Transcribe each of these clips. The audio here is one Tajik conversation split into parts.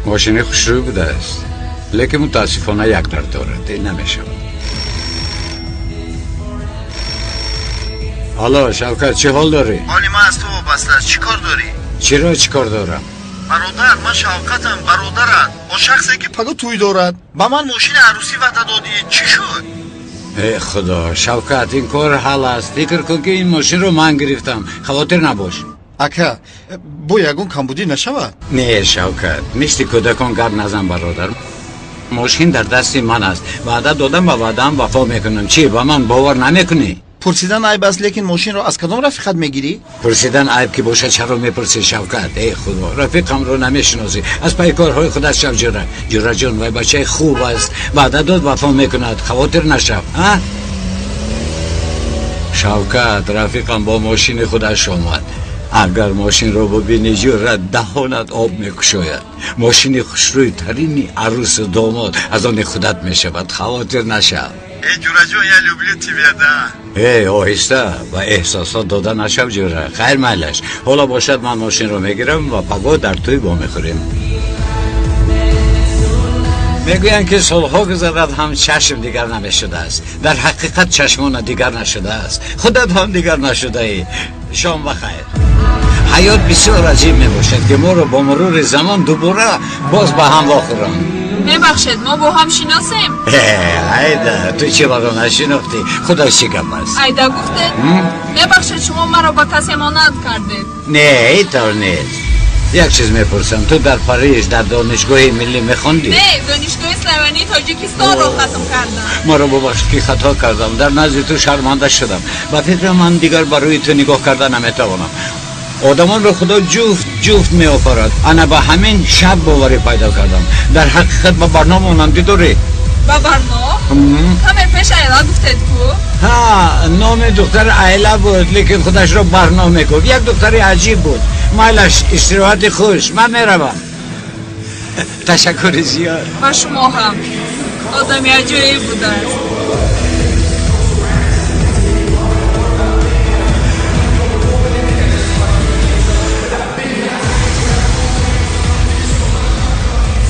ماشین خوشروی بوده است، لیکن متاسفانه یک در دارد، این نمیشود. حالا شوکت چه حال داری؟ حالی من از تو وابسته است. چی کار داری؟ چرا چی کار دارم؟ برادر من شوکتم، برادرت با شخصی که پگاه توی دارد با من ماشین عروسی وعده دادی، چی شد؟ ای خدا شوکت، این کار حل است. فکر کن که این ماشین رو من گرفتم، خاطر نباش. اکا бо ягон камбудӣ нашавад? Не Шавкат, мисли кӯдакон гап назан бародар. Мошин дар дасти ман аст, ваъда додам ва ваъдаам вафо мекунам. Чӣ, ба ман бовар намекунӣ? Пурсидан айб аст, лекин мошинро аз кадом рафиқат мегирӣ? Пурсидан айб ки бошад, чаро мепурсӣ Шавкат? Эй худо, рафиқамро намешиносӣ. Аз пайи корҳои худат шав ҷура. Ҷураҷон, вай бачаи хуб аст, ваъда дод, вафо мекунад, хавотир нашав. А Шавкат, рафиқам бо мошини худаш омад. Агар мошинро бибинӣ ҷура, даҳонат об мекушояд. Мошини хушрӯйтарини арӯсу домод аз они худат мешавад, хавотир нашав. Эй ҷураҷон, я люблю тебя, да. Эй оҳиста, ба эҳсосот дода нашав ҷура. Хайр майлаш, ҳоло бошад ман мошинро мегирам ва пагоҳ дар тӯй вомехӯрем. Мегӯянд ки солҳо гузарад ҳам чашм дигар намешудааст. Дар ҳақиқат чашмона дигар нашудааст, худат ҳам дигар нашудаӣ. Шом бахайр. Ҳаёт бисёр аҷиб мебошад ки моро бо мурури замон дубора боз ба ҳам вохӯранд. Мебахшед, мо бо ҳам шиносем? Айда, ту чӣ маро нашинохтӣ? Худо чӣ гап аст? Айда гуфтед? Мебахшед, шумо маро ба касе монанд кардед. Не, ин тавр нест. Як чиз мепурсам, ту дар Париж дар донишгоҳи миллӣ мехондӣ? Не, донишгоҳи славянии Тоҷикистонро хатм кардам. Маро бубахшед ки хато кардам, дар назди ту шарманда шудам. Ба фикрам ман дигар ба рӯи ту нигоҳ карда наметавонам. Одамонро худо ҷуфт ҷуфт меофарад. Ана ба ҳамин шаб боварӣ пайдо кардам. Дар ҳақиқат ба Барно монандӣ дорӣ. Ба Барно? Каме пеш Айла гуфтед ку? Ҳа, номи духтар Айла буд, лекин худашро Барно мегуфт. Як духтари аҷиб буд. Майлаш, истироҳати хуш, ман меравам. Ташаккури зиёд. Ба шумо ҳам. Одами аҷоиб будааст.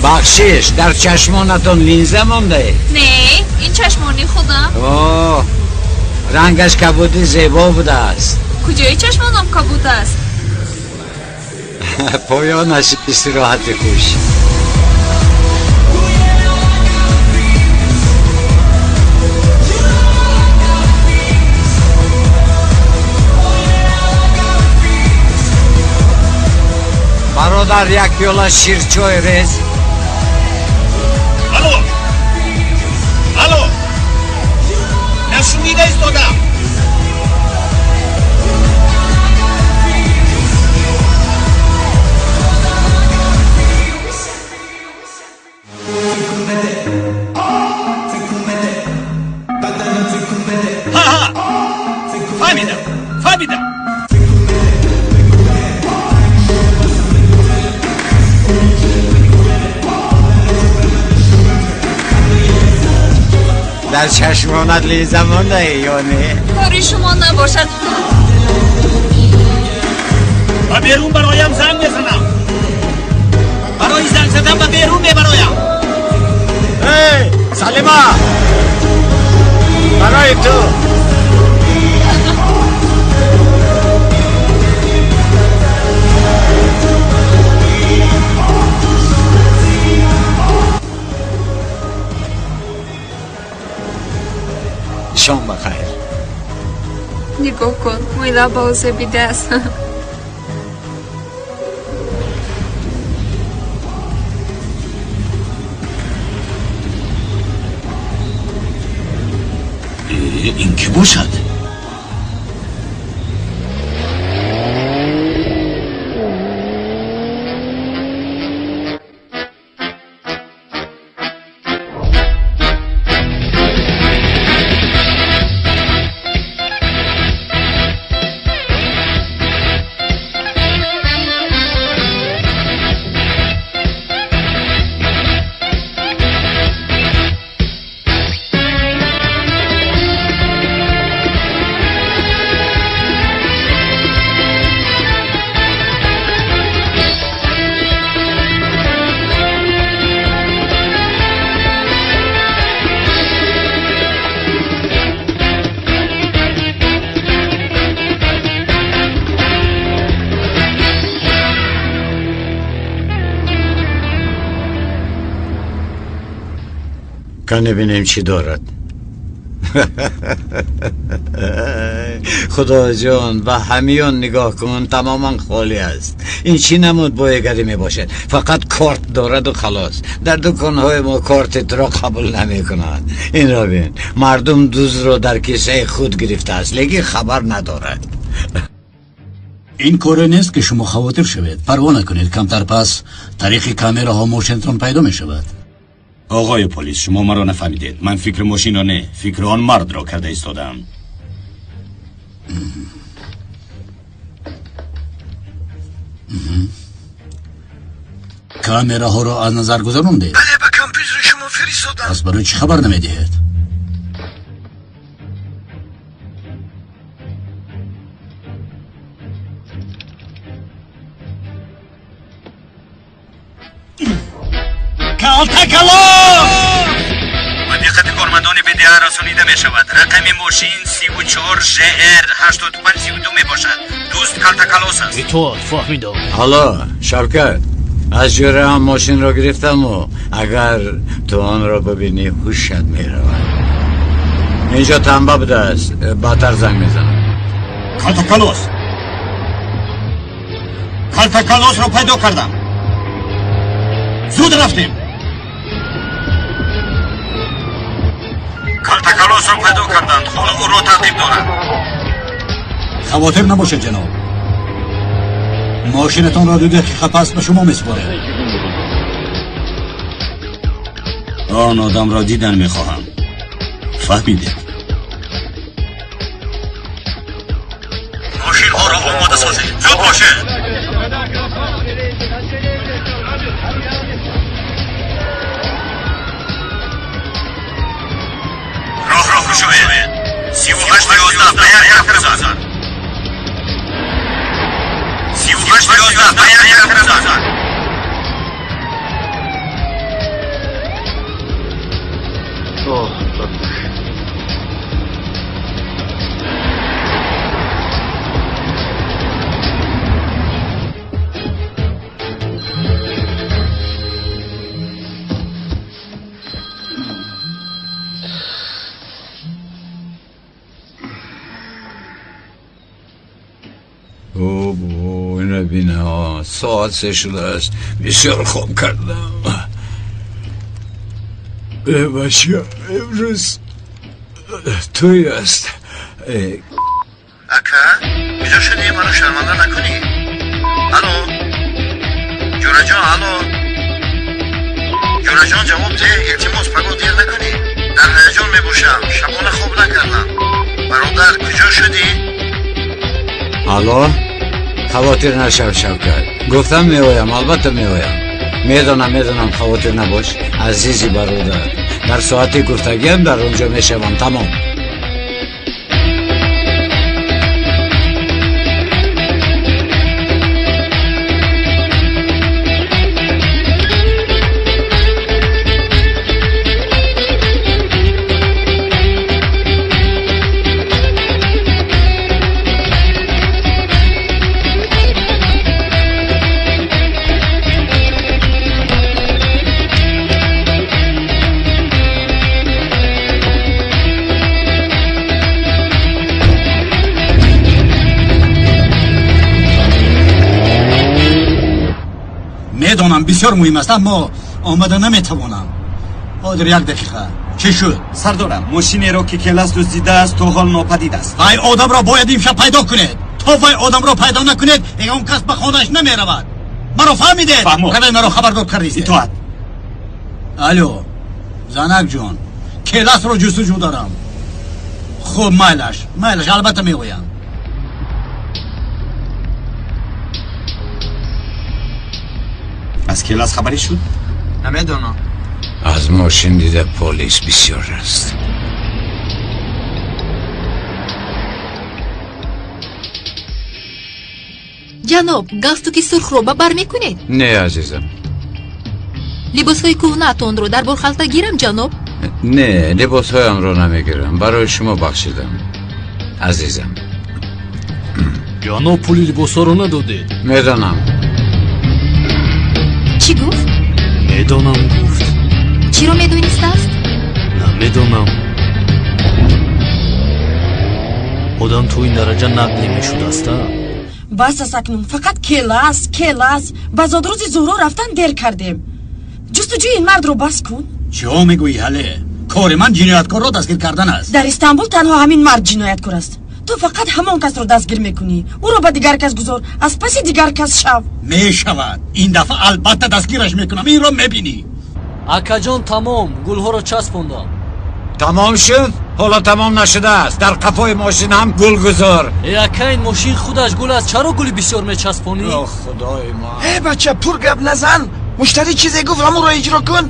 Бахшиш, дар чашмонатон линза мондаед? Не, ин чашмони худам. О, рангаш кабуди зебо будааст. Куҷои чашмонам кабуд аст? Поёнаш, истироҳати хуш. Бародар, як пиёла ширчой рез. Алло, алло, нашунида истодам. Ҳа, фаҳмидам, фаҳмидам. Дар чашмонат линза мондаи ё не? Кори шумо набошад. Ба берун бароям занг мезанам. Барои занг задан ба берун мебароям. Эй, Салима! Барои ту. Шом бахайр. Нигоҳ кун, мӯи лабао зебидааст. Ин кӣ бошад? ببینیم چی دارد. خدا جان به همیان نگاه کن، تماما خالی است. این چی نمود بایگری می باشد؟ فقط کارت دارد و خلاص. در دکانهای ما کارت را قبول نمی کنند. این را بین، مردم دوز را در کیسه خود گرفته است لیکن خبر ندارد. این کاری نیست که شما خواطر شوید. پروا نکنید، کمتر پس طریق کامراها ماشینتان پیدا می شود. آقای پلیس، شما مرا نفهمیدید. من فکر ماشین را نه، فکر آن مرد را کرده ایستادم. کامراها را از نظر گذراندید؟ بله، به کامپیوتر شما فرستادم. پس برای چی خبر نمیدهید؟ با دقت کارمندان BDA رسانیده می شود. رقم ماشین 34 ژر 8532 می باشد. دوست کالتاکالوس است. تو فهمیدم. حالا شوکت، از جوره هم ماشین را گرفتم و اگر تو آن را ببینی هوشت می رود. اینجا تنبه بوده است، بعدتر زنگ میزنم. کالتاکالوس، کالتاکالوس را پیدا کردم. زود رفتیم. کالتاکالوس را پیدا کردند. حالا او را تعقیب دارند. خواطر نباشد جناب، ماشینتان را 2 دقیقه پس به شما میسپارم. آن آدم را دیدن میخواهم. فهمیدید؟ ماشین ها را آماده سازید. زود باشید. راه را گشایید. 3811 به یک طرف بزن. 3811 به یک طرف بزن. ساعت 3 شده است. بسیار خواب کردم. بچه امروز توی است. اکا کجا شدی؟ منو شرمنده نکنی. الو جورا جان، الو جورا جان، جواب ده. التماس پگاه دیر نکنی. در هیجان میباشم، شبانه خواب نکردم. برادر کجا شدی؟ الو خواطر نشو شوکت. گفتم میآیم، البته میآیم. میدانم خواطر نباش عزیزی برادر. در ساعت گفتگیم در اونجا میشوم. تمام. медонам бисёр муҳим аст, аммо омада наметавонам. Ҳозир як дақиқа. Чӣ шуд? Сардорам, мошинеро ки Келас дуздидааст то ҳол нопадид аст. Вай одамро бояд имшаб пайдо кунед. То вай одамро пайдо накунед, ягон кас ба хонааш намеравад. Маро фаҳмидед? Фаҳмо. Равед, маро хабардор кардистед. Итоат. Алло, занакҷон, Келасро ҷустуҷӯ дорам. Хуб, майлаш, майлаш, албатта меоям. Аз Келас хабарӣ шуд? Намедонам. Аз мошин дида полис бисёр аст. Ҷаноб, галстуки сурхро ба бар мекунед? Не, азизам. Либосҳои кӯҳнаатонро дар борхалта гирам, ҷаноб? Не, либосҳоямро намегирам. Барои шумо бахшидам, азизам. Ҷаноб, пули либосҳоро надодед. Медонам. Чӣ гуфт? Медонам гуфт. Чиро медонистааст? Намедонам. Одам то ин дараҷа нақл мешудааста? Бас аст акнун, фақат Келас, Келас. Ба зодрӯзи Зуҳро рафтан дер кардем. Ҷустуҷӯи ин мардро бас кун. Чиҳо мегӯӣ, ҳале? Кори ман ҷинояткорро дастгир кардан аст. Дар Истанбул танҳо ҳамин мард ҷинояткор аст. Ту фақат ҳамон касро дастгир мекунӣ. Ӯро ба дигар кас гузор, аз паси дигар кас шав. Мешавад. Ин дафъа албатта дастгираш мекунам. Инро мебинӣ. Акаҷон, тамом, гулҳоро часпондам. Тамом шуд? Ҳоло тамом нашудааст. Дар қафои мошин ҳам гул гузор. Э, ака, ин мошин худаш гул аст. Чаро гули бисёр мечаспонӣ? О, худои ман. Э, бача, пур гап назан. Муштарӣ чизе гуфт, ҳамонро иҷро кун.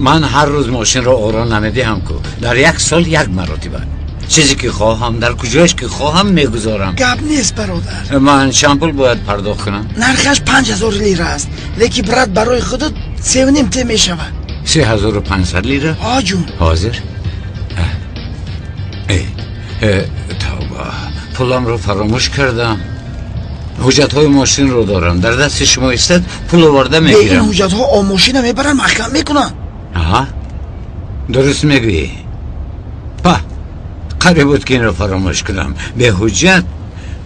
Ман ҳар рӯз мошинро оро намедиҳам ку. Дар як сол як маротиба. Чизе ки хоҳам, дар куҷояш ки хоҳам мегузорам. Гап нест, бародар. Ман чанд пул бояд пардохт кунам? Нархаш 5000 лира аст, лекин брат, барои худат 3,5 те мешавад. 3500 лира? Ҳо, ҷун. Ҳозир? Тавба, пуламро фаромӯш кардам. Ҳуҷҷатҳои мошинро дорам. Дар дасти шумо истад, пул оварда мегирам. Ин ҳуҷҷатҳо о мошина мебаранд, маҳкам мекунанд. Аҳа, дуруст мегӯӣ. Па, қариб буд ки инро фаромӯш кунам. Бе ҳуҷҷат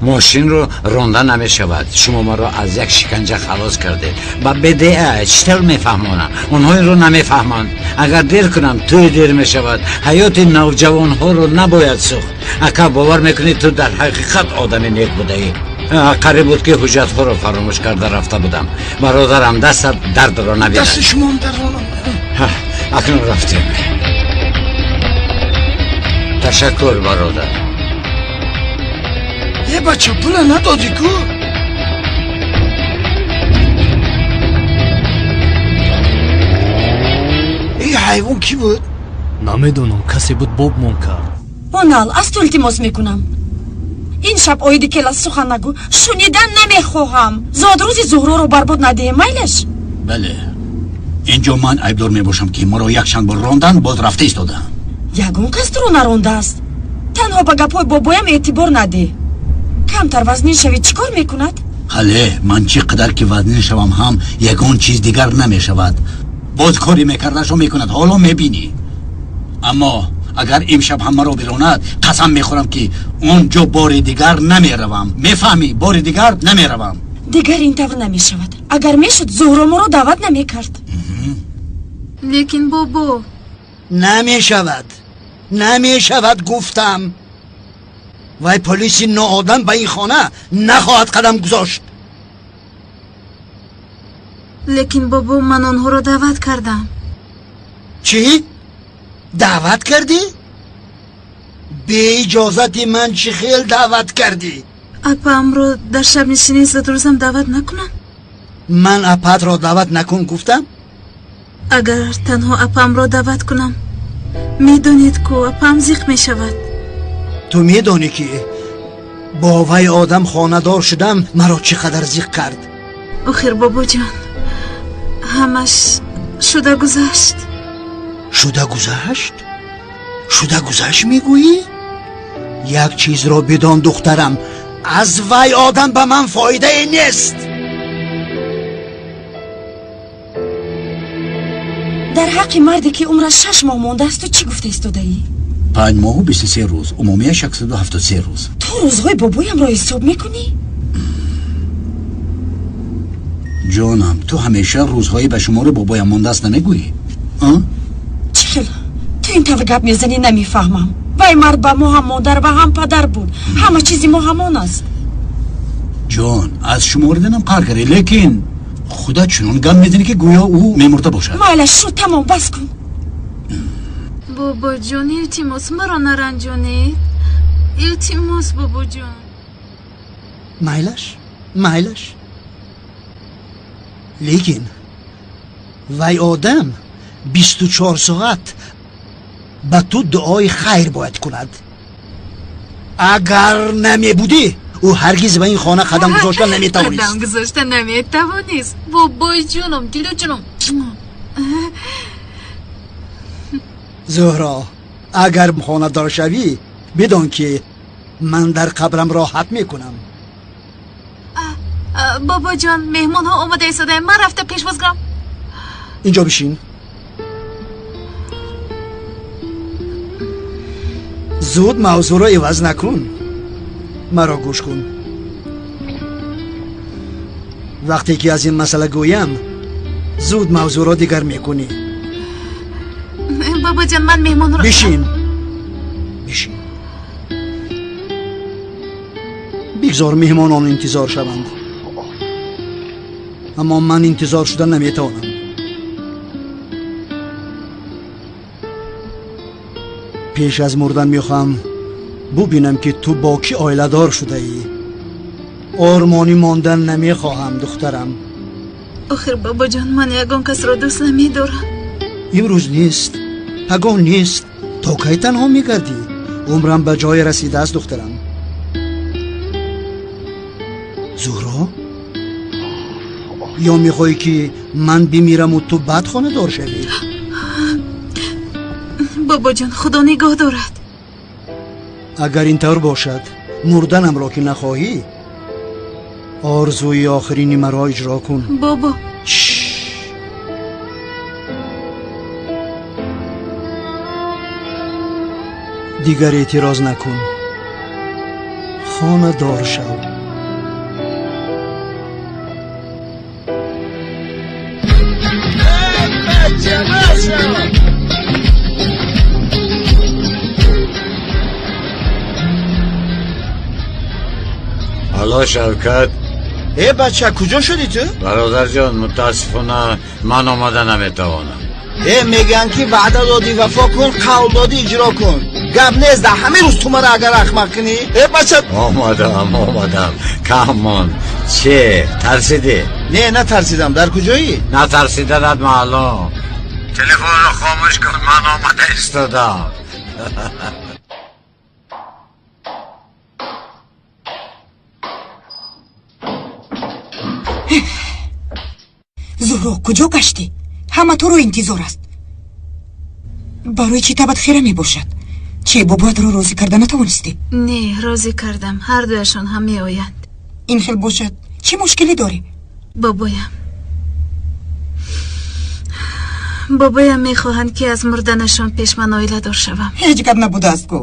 мошинро ронда намешавад. Шумо маро аз як шиканҷа халос кардед. Ба БДА чӣ тавр мефаҳмонам? Онҳо инро намефаҳманд. Агар дер кунам, тӯй дер мешавад. Ҳаёти навҷавонҳоро набояд сӯхт. Ака, бовар мекунӣ, ту дар ҳақиқат одами нек будаӣ. Қариб буд ки ҳуҷҷатҳоро фаромӯш карда рафта будам. Бародарам, дастат дардро набинад. Дасти шумоам дардро набинад. Акнун рафтем. Ташаккур, бародар. Э, бача, пула надодӣ ку? Ин ҳайвон кӣ буд? Намедонам, касе буд, бобмон кард. Онал, аз ту илтимос мекунам. Ин шаб оиди Келас сухан нагӯ. Шунидан намехоҳам. Зодрӯзи Зуҳроро барбод надиҳем, майлаш? Бале, инҷо ман айбдор мебошам, ки маро якчанд бор рондан, боз рафта истодаам. Ягон кас туро нарондааст. Танҳо ба гапҳои бобоям эътибор надеҳ. Камтар вазнин шавӣ, чӣ кор мекунад? Ҳале, ман чӣ қадар ки вазнин шавам ҳам ягон чиз дигар намешавад. Боз кори мекардашро мекунад, ҳоло мебинӣ. Аммо агар имшаб ҳам маро биронад, қасам мехӯрам ки он ҷо бори дигар намеравам. Мефаҳмӣ? Бори дигар намеравам. Дигар ин тавр намешавад. Агар мешуд, Зуҳро моро даъват намекард. Лекин бобо, намешавад, намешавад гуфтам. Вай полиси ноодам ба ин хона нахоҳад қадам гузошт. Лекин бобо, ман онҳоро даъват кардам. Чӣ? Даъват кардӣ? Бе иҷозати ман чӣ хел даъват кардӣ? Апаамро дар шабнишинии зодрӯзам даъват накунам? Ман апаатро даъват накун гуфтам? Агар танҳо апаамро даъват кунам, медонед ку, апаам зиқ мешавад. Ту медонӣ ки бо вай одам хонадор шудам маро чӣ қадар зиқ кард. Охир, бобоҷон, ҳамаш шуда гузашт. Шуда гузашт? Шуда гузашт мегӯӣ? Як чизро бидон, духтарам, аз вай одам ба ман фоидае нест. Дар ҳаққи марде ки умраш 6 моҳ мондааст, ту чӣ гуфта истодаӣ? 5 моҳу 23 рӯз, умумияш 173 рӯз. Ту рӯзҳои бобоямро ҳисоб мекунӣ? Ҷонам, ту ҳамеша рӯзҳои ба шумори бобоям мондааст намегӯӣ? Чӣ хел ту ин тавр гап мезанӣ, намефаҳмам. Вай мард ба мо ҳам модар ва ҳам падар буд. Ҳама чизи мо ҳамон аст. Ҷон, аз шумориданам қаҳр кардӣ, лекин худат чунон гап мезанӣ, ки гӯё ӯ мемурда бошад. Майлаш, шуд, тамом, бас кун. Бобоҷон, илтимос, маро наранҷонед. Илтимос, бобоҷон. Майлаш, майлаш, лекин вай одам 24 соат ба ту дуои хайр бояд кунад. Агар намебудӣ, ӯ ҳаргиз ба ин хона қадам гузошта наметавонист. Қадам гузошта наметавонист. Бобоҷоном, дилоҷоном. Зуҳро, агар хонадор шавӣ, бидон, ки ман дар қабрам роҳат мекунам. Бобоҷон, меҳмонҳо омода истодаем, ман рафта пешвоз гирам. Инҷо бишин. Зуд мавзӯъро иваз накун, маро гӯш кун. Вақте ки аз ин масъала гӯям, зуд мавзӯъро дигар мекунӣ. Бобоҷон, ман меҳмонро Бишин, бишин, бигзор меҳмонон интизор шаванд, аммо ман интизор шуда наметавонам. Пеш аз мурдан мехоҳам бубинам, ки ту бо кӣ оиладор шудаӣ. Ормонӣ мондан намехоҳам, духтарам. Охир, бобоҷон, ман ягон касро дӯст намедорам. Имрӯз нест, пагоҳ нест, то кай танҳо мегардӣ? Умрам ба ҷое расидааст, духтарам. Зуҳро, ё мехоҳӣ, ки ман бимираму ту баъд хонадор шавӣ? Бобоҷон, худо нигоҳ дорад. Агар ин тавр бошад, мурданамро ки нахоҳӣ, орзуи охирини маро иҷро кун. Бобо. Шш. Дигар эътироз накун, хонадор шав. Алло, Шавкат. Э, бача, куҷо шудӣ ту? Бародарҷон, мутаассифона, ман омада наметавонам. Э, мегӯянд, ки ваъда додӣ, вафо кун, қавл додӣ, иҷро кун. Гап нест, дар ҳамин рӯз ту мара агар ахмақ кунӣ, э, бача. Омадам, омадам, кам монд. Че, тарсидӣ? Не, натарсидам. Дар куҷоӣ? Натарсиданат маълум. Телефонро хомӯш кун, ман омада истодам. Зуҳро, куҷо гаштӣ? Ҳама туро интизор аст. Барои чӣ табат хира мебошад? Чи бобоятро розӣ карда натавонистӣ? Не, розӣ кардам, ҳардуяшон ҳам меоянд. Ин хел бошад, чӣ мушкилӣ дорӣ? Бобоям мехоҳанд, ки аз мурданашон пеш ман оиладор шавам. Ҳеҷ гап набудааст ку.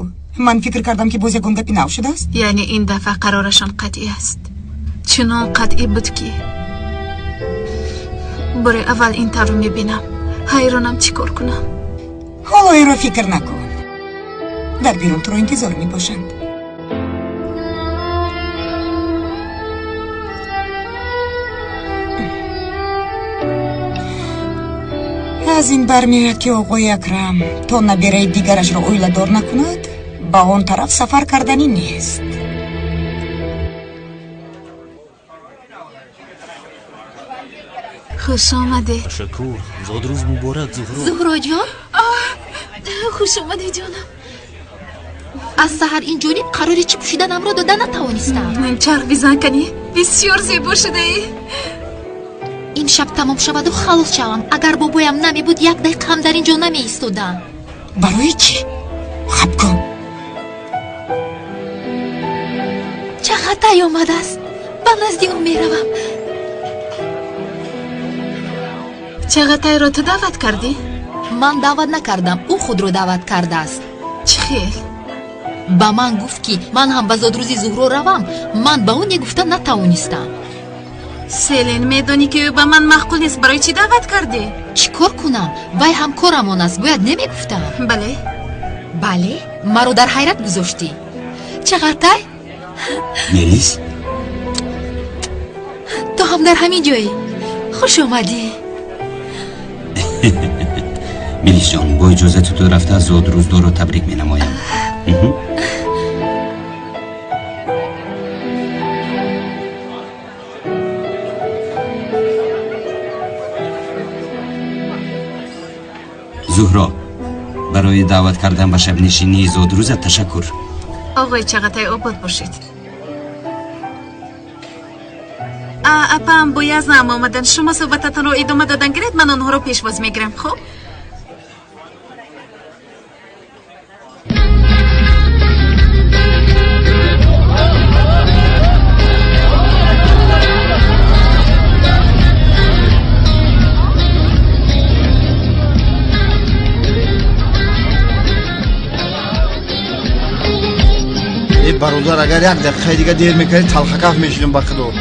Ман фикр кардам, ки боз ягон гапи нав шудааст. Яъне ин дафъа қарорашон қатъӣ аст. Чунон қатъӣ буд, ки бори аввал ин тавр мебинам. Ҳайронам, чӣ кор кунам. Ҳоло инро фикр накун. Дар берун туро интизор мебошанд. Аз ин бармеояд, ки оғои Акрам то набираи дигарашро оиладор накунад, ба он тараф сафар карданӣ нест. Хуш омадед. Ташаккур. Зодрӯз муборак, Зуҳро. Зуҳроҷон. Хуш омадед, ҷонам. Аз саҳар ин ҷониб қарори чӣ пӯшиданамро дода натавонистам. Чарх бизан, канӣ. Бисёр зебо шудаӣ. Имшаб тамом шаваду халос шавам. Агар бобоям намебуд, як дақиқа ҳам дар ин ҷо намеистодам. Барои чӣ? Хаб кун. Чағатай омадааст, ба назди ӯ меравам. Чағатайро ту даъват кардӣ? Ман даъват накардам, ӯ худро даъват кардааст. Чӣ хел? Ба ман гуфт, ки ман ҳам ба зодрӯзи Зуҳро равам. Ман ба ӯ не гуфта натавонистам. Селин, медонӣ ки ӯ ба ман маъқул нест, барои чӣ даъват кардӣ? Чӣ кор кунам? Вай ҳамкорамон аст, бояд намегуфтам. Бале. Бале, маро дар ҳайрат гузоштӣ. Чағатай? Мелис? Ту ҳам дар ҳамин ҷоӣ. Хуш омадӣ. Мелисҷон, бо иҷозати ту рафта зодрӯздорро табрик менамоям. Зуҳро, барои даъват кардан ба шабнишинии зодрӯзат ташаккур. Оғои Чағатай, обод бошед. Апаам бо Язнаам омаданд. Шумо суҳбататонро идома додан гиред, ман онҳоро пешвоз мегирам. Хуб? Бародар, агар як дақиқаи дига дер мекардӣ, талхакаф мешудем ба худо.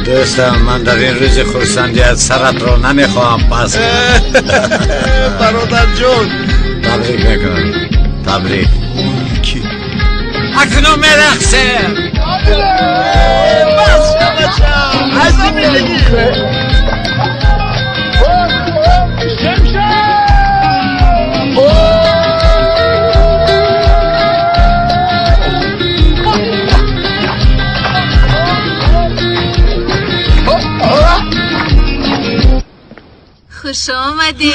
Дӯстам, ман дар ин рӯзи хурсандият саратро намехоҳам пас кунам. Бародарҷон, табрик мекунам, табрик. Акнун мерақсем. Бас бача, аз зиндагӣ. Хуш омадӣ.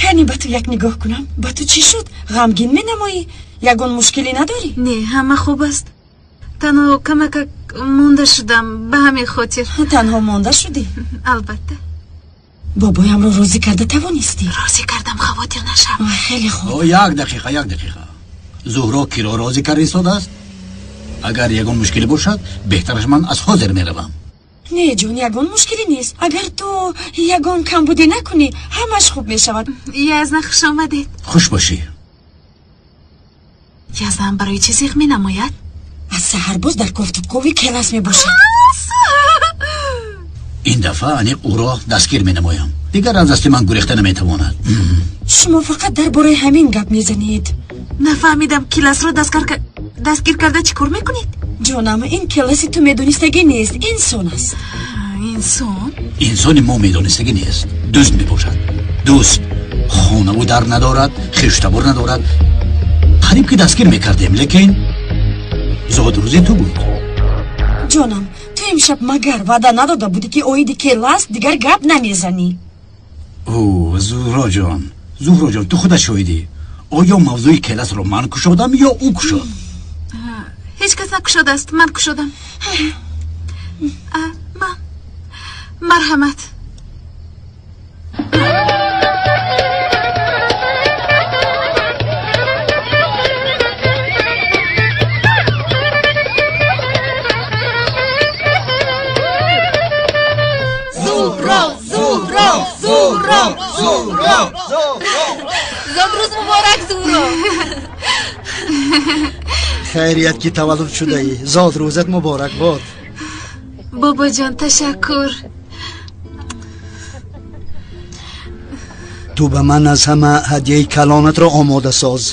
Кани ба ту як нигоҳ кунам. Ба ту чӣ шуд? Ғамгин менамоӣ? Ягон мушкилӣ надорӣ? Не, ҳама хуб аст. Танҳо камакак монда шудам, ба ҳамин хотир. Танҳо монда шудӣ? Албатта. Бобоямро розӣ карда тавонистӣ? Розӣ кардам, хавотир нашав. Хеле хуб. Як дақиқа, як дақиқа. Зуҳро киро розӣ карда истодааст? Агар ягон мушкилӣ бошад, беҳтараш ман аз ҳозир меравам. Не ҷон, ягон мушкилӣ нест. Агар ту ягон камбудӣ накунӣ, ҳамаш хуб мешавад. Язна, хуш омадед. Хуш бошӣ. Язнаам барои чӣ зиғ менамояд? Аз саҳар боз дар кофтукови келас мебошад. Ин дафъа аниқ ӯро дастгир менамоям. Дигар аз дасти ман гурехта наметавонад. Шумо фақат дар бораи ҳамин гап мезанед. Нафаҳмидам, келасро дастгир карда чӣ кор мекунед? Ҷонам, ин келаси ту медонистагӣ нест, инсон аст. Инсон? Инсони мо медонистагӣ нест. Дӯст мебошад. Дӯст хонаву дар надорад, хештабор надорад. Қариб ки дастгир мекардем, лекин зодрӯзи ту буд. Ҷонам, ту имшаб магар ваъда надода будӣ, ки оиди келас дигар гап намезанӣ? О, Зуҳроҷон, Зуҳроҷон, ту худат шоҳидӣ. Оё мавзӯи келасро ман кушодам ё ӯ кушод? Ҳеҷ кас накушодааст, ман кушодам. Ман. Марҳамат. Зуҳро, Зуҳро, Зуҳро, Зуҳро, зодрӯз муборак, Зуҳро. Хайрият ки таваллуд шудаӣ, зодрӯзат муборак бод. Бобоҷон, ташаккур. Ту ба ман аз ҳама ҳадияи калонатро омода соз.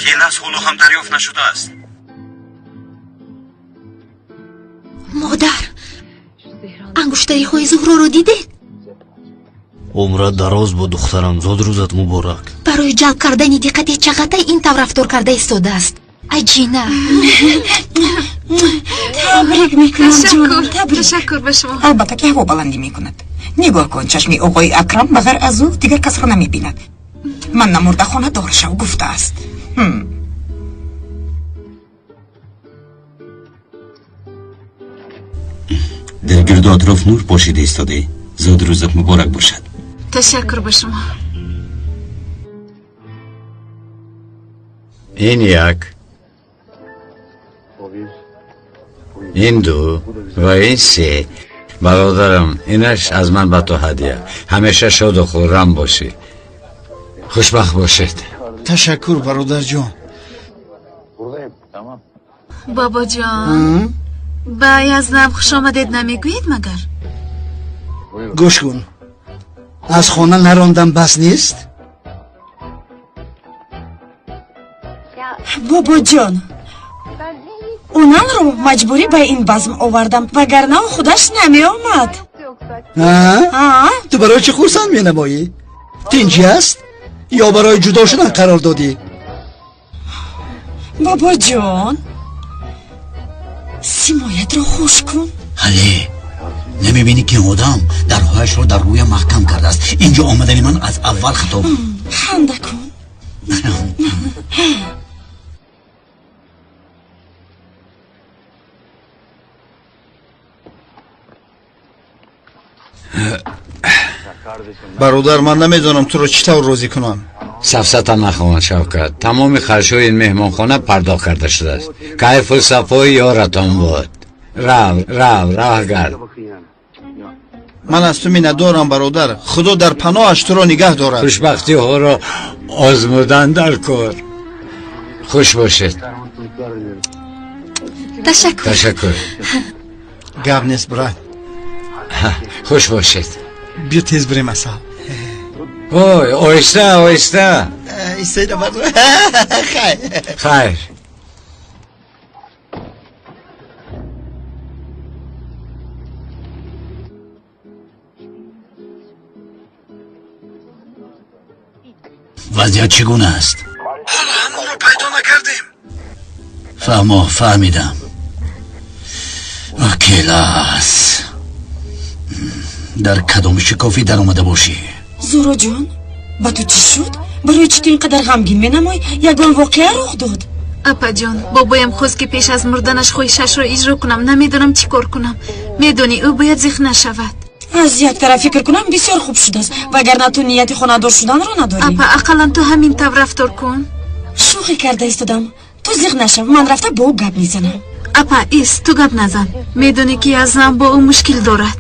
Келас ҳоло ҳам дарёфт нашудааст. Модар, ангуштариҳои Зуҳроро дидед? Умрат дароз бо духтарам, зодрӯзат муборак. Барои ҷалб кардани диққати Чағатай ин тавр рафтор карда истодааст. Аҷина. Табрик мекунам, ҷонам, табрик. Ташаккур ба шумо. Албатта ки ҳаво баландӣ мекунад. Нигоҳ кун, чашми оғои Акрам ба ғайр аз ӯ дигар касро намебинад. Ман намурда хонадор шав гуфтааст. Дар гирду атроф нур пошида истодаӣ. Зодрӯзат муборак бошад. Ташаккур ба шумо. Ин як, ин ду ва ин се. Бародарам, инаш аз ман ба ту ҳадия. Ҳамеша шоду хуррам бошӣ, хушбахт бошед. Ташаккур, бародарҷон. Бобоҷон, ба Язнам хуш омадед намегӯед магар? Гӯш кун, аз хона нарондам бас нест? Бобоҷон, онанро маҷбурӣ ба ин базм овардам, вагарна ӯ худаш намеомад. Ту барои чӣ хурсанд менамоӣ? Тинҷӣ аст ё барои ҷудо шудан қарор додӣ? Бобоҷон, симоятро хуш кун. Ҳале намебинӣ ки одам дарҳояшро дар рӯям маҳкам кардааст? Инҷо омадани ман аз аввал хато буд. Ханда кун. Бародар, ман намедонам туро чӣ тавр розӣ кунам. Сафсата нахоҳанд, Шавкат. Тамоми харҷҳои ин меҳмонхона пардохт карда шудааст. Кайфу сафои ёратон буд. Рав, рав, раҳ гард. Ман аз ту миннатдорам, бародар. Худо дар паноҳаш туро нигаҳ дорад. Хушбахтиҳоро озмудан дар кор. Хуш бошед. Ташаккур. Ташаккур. Гап нест, брат. Хуш бошед. Биё тез бирем, асал. Ой, оҳиста, оҳиста. Истоида, хайр. Хайр. Вазъият чӣ гуна аст? Ҳоло ҳамонро пайдо накардем. Фаҳмо, фаҳмидам. Келас, дар кадом шикофӣ даромада бошӣ? Зуроҷон, ба ту чӣ шуд? Барои чӣ ту ин қадар ғамгин менамоӣ? Ягон воқеа рух дод? Апаҷон, бобоям хост, ки пеш аз мурданаш хоҳишашро иҷро кунам. Намедонам чӣ кор кунам. Медонӣ, ӯ бояд зиқ нашавад. Аз як тараф фикр кунам, бисёр хуб шудааст, вагарна ту нияти хонадор шуданро надорӣ. Апа, ақаллан ту ҳамин тавр рафтор кун. Шӯхӣ карда истодам. Ту зиқ нашав, ман рафта бо ӯ гап мезанам. Апа, ис, ту гап назан. Медонӣ, ки Язнам бо ӯ мушкил дорад.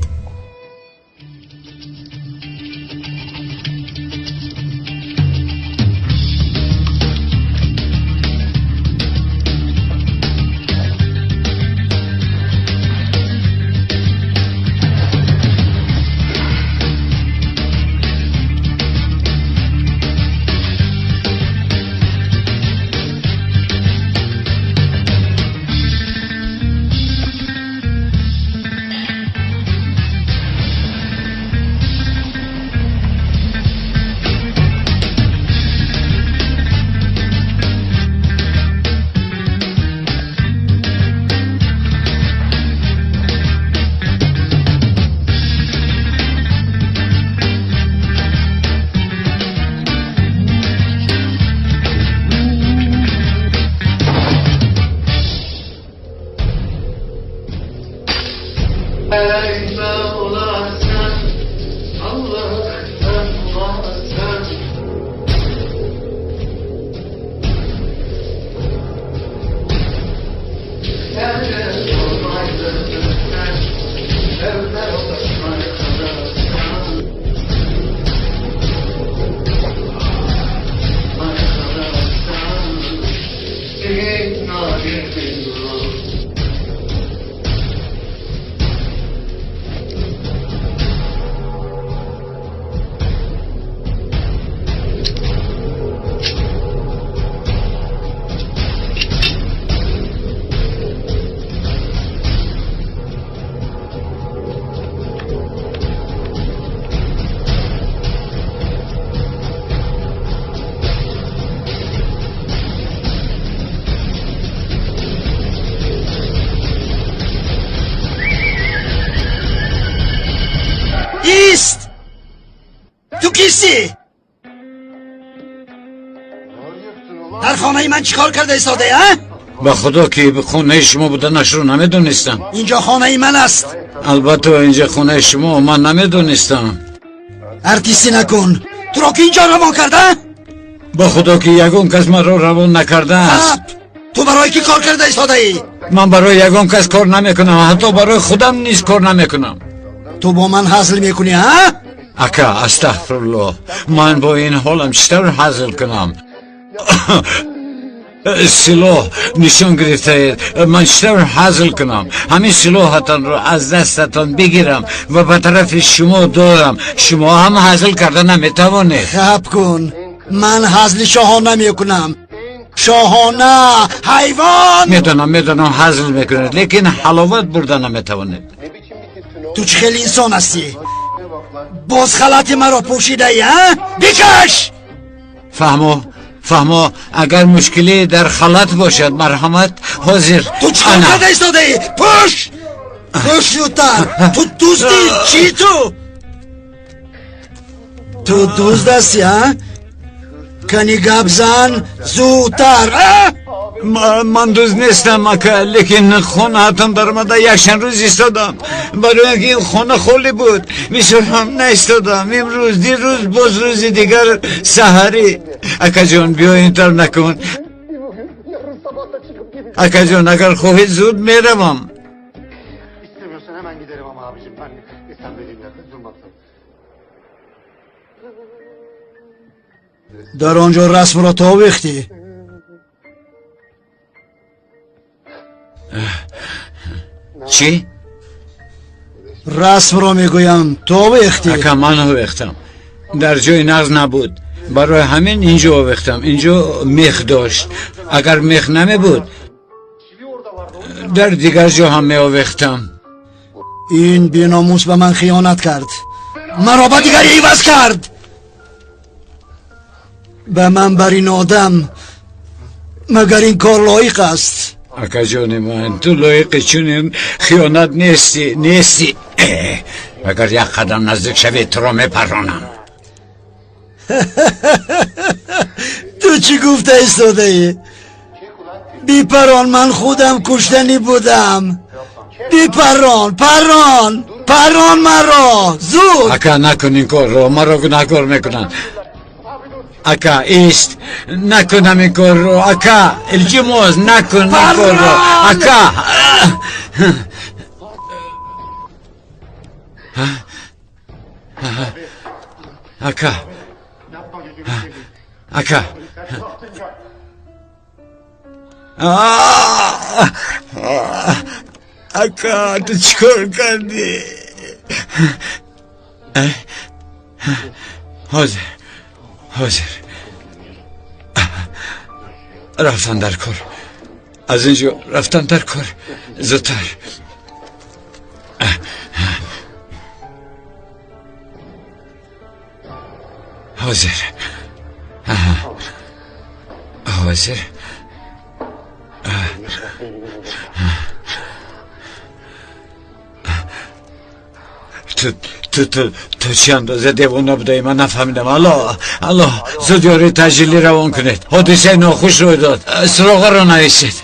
Ист! Ту кистӣ? Дар хонаи ман чӣ кор карда истодаӣ, а? Ба худо, ки хонаи шумо буданашро намедонистам. Инҷо хонаи ман аст. Албатта, инҷо хонаи шумо, ман намедонистам. Артистӣ накун. Туро ки инҷо равон карда? Ба худо, ки ягон кас маро равон накардааст. Ту барои кӣ кор карда истодаӣ? Ман барои ягон кас кор намекунам, ҳатто барои худам низ кор намекунам. Ту бо ман ҳазл мекунӣ, а? Ака, астағфируллоҳ, ман бо ин ҳолам чӣ тавр ҳазл кунам? Силоҳ нишон гирифтаед. Ман чӣ тавр ҳазл кунам? Ҳамин силоҳатонро аз дастатон бигирам ва ба тарафи шумо дорам, шумо ҳам ҳазл карда наметавонед. Хаб кун, ман ҳазли шоҳона мекунам. Шоҳона ҳайвон. Медонам, медонам, ҳазл мекунед, лекин ҳаловат бурда наметавонед. Ту чӣ хеле инсон ҳастӣ? Боз халати маро пӯшидаӣ, а? Бикаш! Фаҳмо, фаҳмо, агар мушкиле дар халат бошад, марҳамат, ҳозир. Ту чӣ кор карда истодаӣ? Пӯш! Пӯш зудтар! Ту дузди чӣ ту? Ту дузд ҳастӣ, а? Кани гап зан зудтар, а? Ман дузд нестам, ака, лекин хонаатон даромада якчанд рӯз истодам, барои ин ки ин хона холӣ буд. Бисёр ҳам наистодам. Имрӯз, дирӯз, боз рӯзи дигар саҳарӣ. Акаҷон, биё, ин тавр накун. Акаҷон, агар хоҳӣ, зуд меравам. Дар он ҷо расмро товехтӣ? Чӣ? Расмро мегӯям, товехтӣ? Ака, ман овехтам. Дар ҷои нағз набуд, барои ҳамин инҷо овехтам. Инҷо мех дошт. Агар мех намебуд, дар дигар ҷо ҳам меовехтам. Ин беномус ба ман хиёнат кард, маро ба дигаре иваз кард. Ба ман бар ин одам магар ин кор лоиқ аст? Акаҷони ман, ту лоиқи чунин хиёнат нестӣ, нестӣ. Агар як қадам наздик шавӣ, туро мепаронам. Ту чӣ гуфта истодаӣ? Бипарон, ман худам куштанӣ будам. Бипарон, парон, парон маро, зуд! Ака, накун ин корро, маро гунаҳкор мекунанд. Ака, ист, накунам ин корро. Ака, илтимос, накун ин корро. Ака! Ака, ака, ака, ту чӣ кор кардӣ? Ҳозир, ҳозир рафтан дар кор, аз ин ҷо рафтан дар кор, зудтар. Ҳозир, ҳозир. Ту чӣ андоза девона будаӣ, ман нафаҳмидам. Алло, алло, зуд ёрии таъҷилӣ равон кунед, ҳодисаи нохуш рӯй дод. Суроғаро нависед.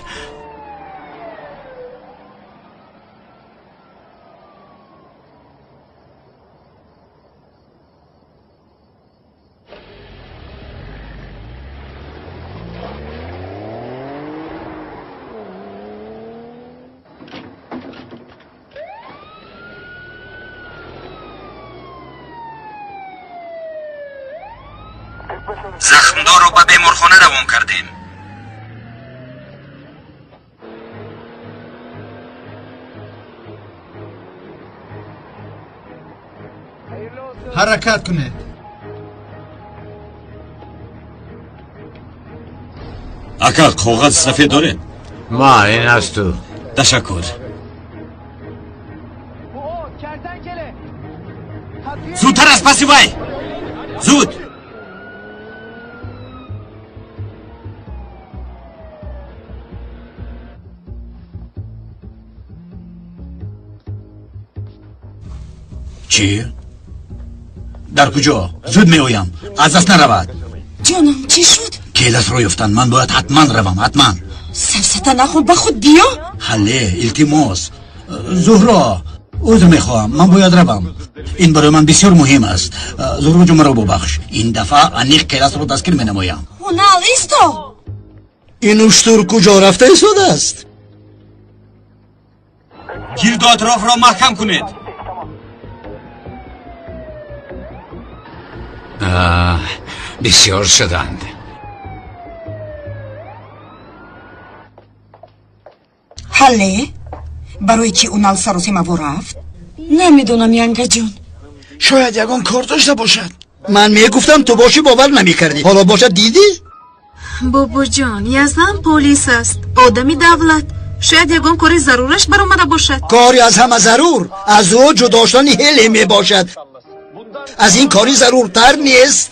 Захмдорро ба беморхона равон кардем. Ҳаракат кунед. Ака, коғаз сафед доред? Ма, ин аст ту. Ташаккур. Зудтар аз паси вай! Зуд! Чӣ? Дар куҷо? Зуд меоям, аз даст наравад. Ҷонам, чӣ шуд? Келасро ёфтан, ман бояд ҳатман равам, ҳатман. Сафсата нахӯр, ба худ биё. Ҳалле, илтимос. Зуҳро, узр мехоҳам, ман бояд равам. Ин барои ман бисёр муҳим аст. Зуҳро ҷон, маро бубахш. Ин дафъа аниқ келасро дастгир менамоям. Ҳунал, исто! Ин уштур куҷо рафта истодааст? Гирду атрофро маҳкам кунед. Бисёр шуданд. Ҳалле, барои чӣ Унал саросимаво рафт? Намедонам, янгаҷон. Шояд ягон кор дошта бошад. Ман мегуфтам, ту бошӣ, бовар намекардӣ. Ҳоло бошад, дидӣ? Бобоҷон, Яздан полис аст, одами давлат. Шояд ягон кори зарураш баромада бошад. Кори аз ҳама зарур аз ӯ ҷудо шудани ҳеле мебошад. Аз ин кори заруртар нест.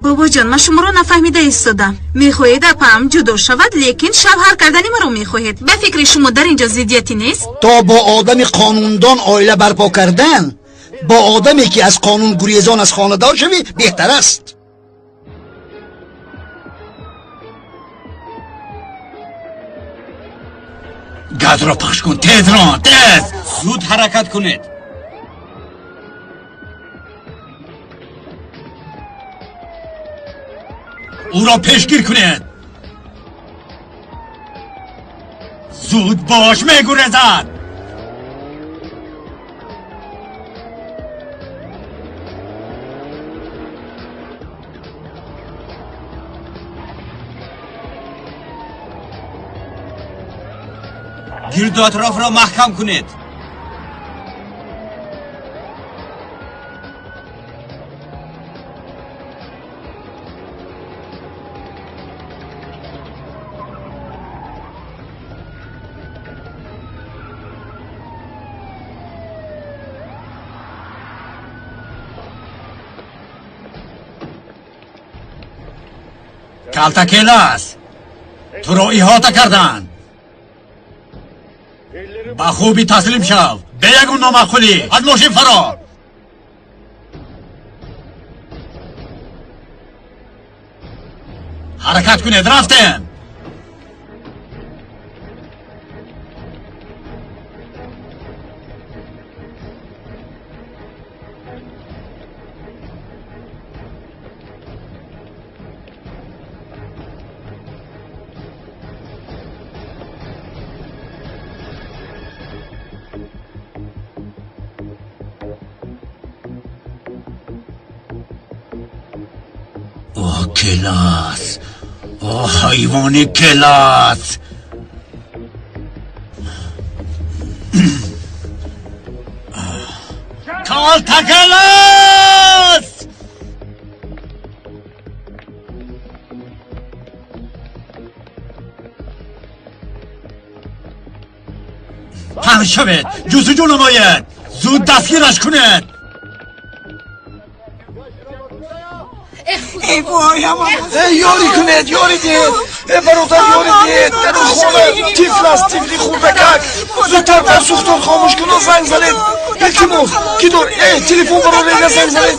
Бобоҷон, ман шуморо нафаҳмида истодам. Мехоҳед апаам ҷудо шавад, лекин шавҳар кардани маро мехоҳед. Ба фикри шумо дар ин ҷо зиддияте нест? То бо одами қонундон оила барпо кардан, бо одаме ки аз қонун гурезон аз хонадор шавӣ беҳтар аст. Газро пахш кун, тез рон, тез! Зуд ҳаракат кунед. Ӯро пешгир кунед. Зуд бош, мегурезад. Гирду атрофро маҳкам кунед. Калтакелас, туро иҳота карданд. Ба хубӣ таслим шав, бе ягон номаъқулӣ. Аз мошин фарор. Ҳаракат кунед, рафтем. О, келас! О, ҳайвони келас! Калтакелас! Паҳн шавед, ҷустуҷӯ намоед, зуд дастгираш кунед. Эй вой, Эй, ёрӣ кунед, ёрӣ диҳед. Э, бародар, ёрӣ диҳед. Дар он хона тифл аст, тифли хурдакак. Зудтар дар сӯхтор хомӯш куну занг занед. Илтимос, ки дор? Э, телефон барои занг занед.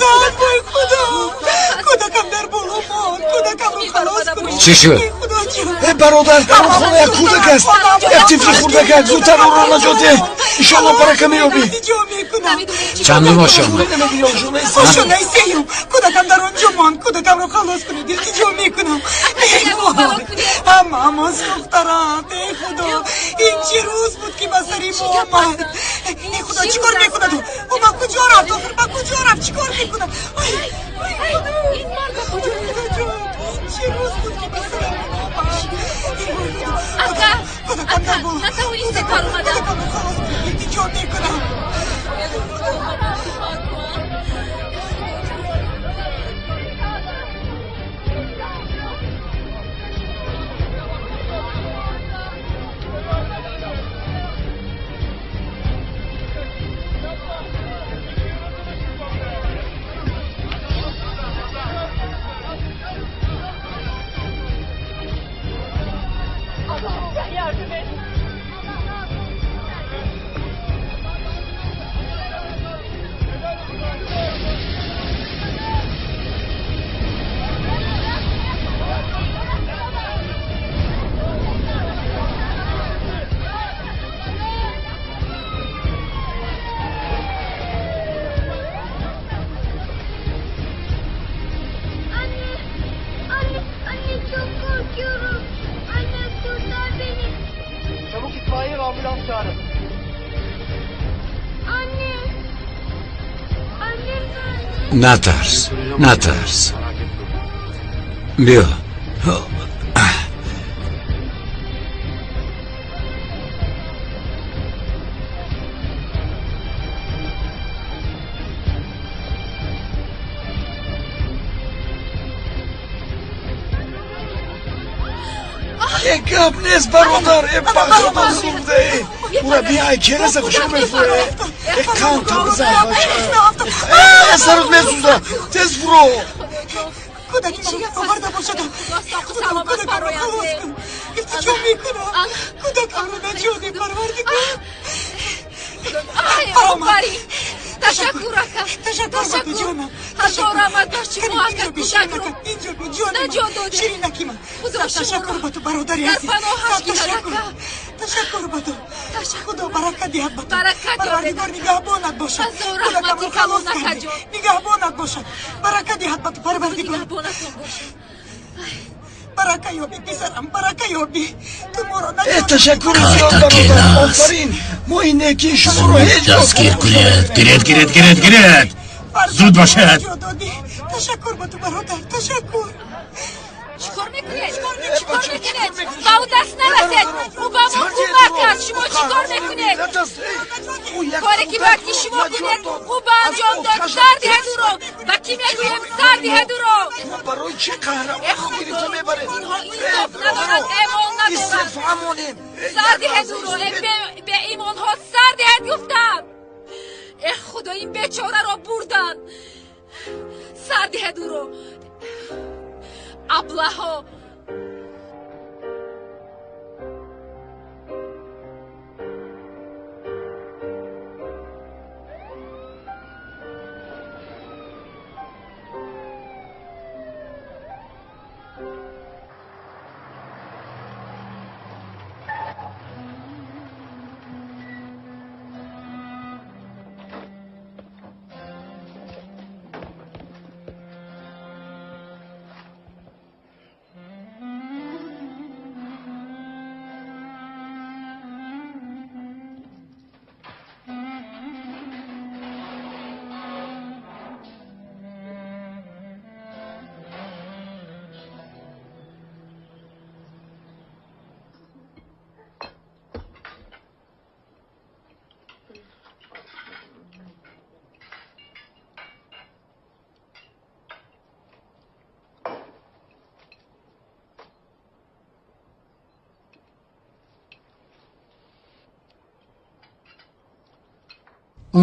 Кӯдакам дар боло монд, кӯдакамро халос кунед. Чӣ шуд? Э, бародар, дар он хона як кӯдак аст, як тифли хурдакак. Зудтар ӯро наҷот деҳ. Иншоалло барака меёбӣ. Чандум ошёна? Ошёнаи сеюм. Кӯдакам дар он ҷо монд, кӯдакамро халос кунед, илтиҷо мекунам. Эй вой, ҳамаамон сӯхтаранд. Эй худо, ин чӣ рӯз буд, ки ба сари мо омад? Эй худо, чӣ кор мекунад ӯ? Ӯ ба куҷо рафт? Охир ба куҷо рафт? Чӣ кор мекунад? Ой, ой худо, худоҷон, ин чӣ рӯз буд, ки ба сарамон омад? Эй вой худо, кӯдакам дар боло, кӯдакамро халос кунед, илтиҷо мекунам. Натарс, натарс. Биё. Гап нест, бародар, бахшода сӯхта. Ура биай, келаса хушо мефуре. Қанта бизан, бача. Сарот месӯза, тез фуро. Кӯдаки маро оварда бошад. Худо, кӯдакамро халос кун. Илтиҷо мекунам. Кӯдакамро наҷот деҳ, Парвардигор. Офарин! Ташаккур, ака. Ташаккур ба ту, ҷонам. Ҳазор раҳмат ба шумо, ака, кӯдакро Инҷо бо, ҷонам. наҷот додед. Ширинакӣ ман. Худо Ташаккур ба ту, бародари дар азиз. паноҳаш гирад, Ташаккур. ака. Ташаккур ба ту. Худо баракат диҳад ба ту. Баракат ёбед. Парвардигор нигаҳбонат бошад. Ҳазор Кӯдакамро раҳмати халос калон, ака кардӣ. ҷон. Нигаҳбонат бошад. Баракат диҳад ба ту, Парвардигор. Нигаҳбонатон бошад. Барака ёбӣ, писарам, барака ёбӣ. Ту моро наҷот Ташаккури зиёд, Карта бародар. келас. Офарин. Мо ин некии шуморо Зуд ҳеҷ гоҳ дастгир фаромӯш кунед. намекунем. Гиред, гиред, гиред, гиред. Зуд бошед. Наҷот додӣ. Ташаккур ба ту, бародар, ташаккур. Чикор мекунед? Чикор мекунед? Ба ӯ даст нарасед. Ӯ ба мо кӯмак кард. Шумо чикор мекунед? Коре ки бояд ки шумо кунед, ӯ ба анҷом дод. Сар диҳед ӯро. Ба кӣ мегӯем? Сар диҳед ӯро. Барои чӣ қаҳрамонро гирифта мебаред? Инҳо инсоф надоранд, эмон надоранд. Фаҳмонем. Сар диҳед ӯро. Э, беимонҳо, сар диҳед гуфтам. Э, Худо, ин бечораро бурданд. Сар диҳед ӯро. Аблаҳо.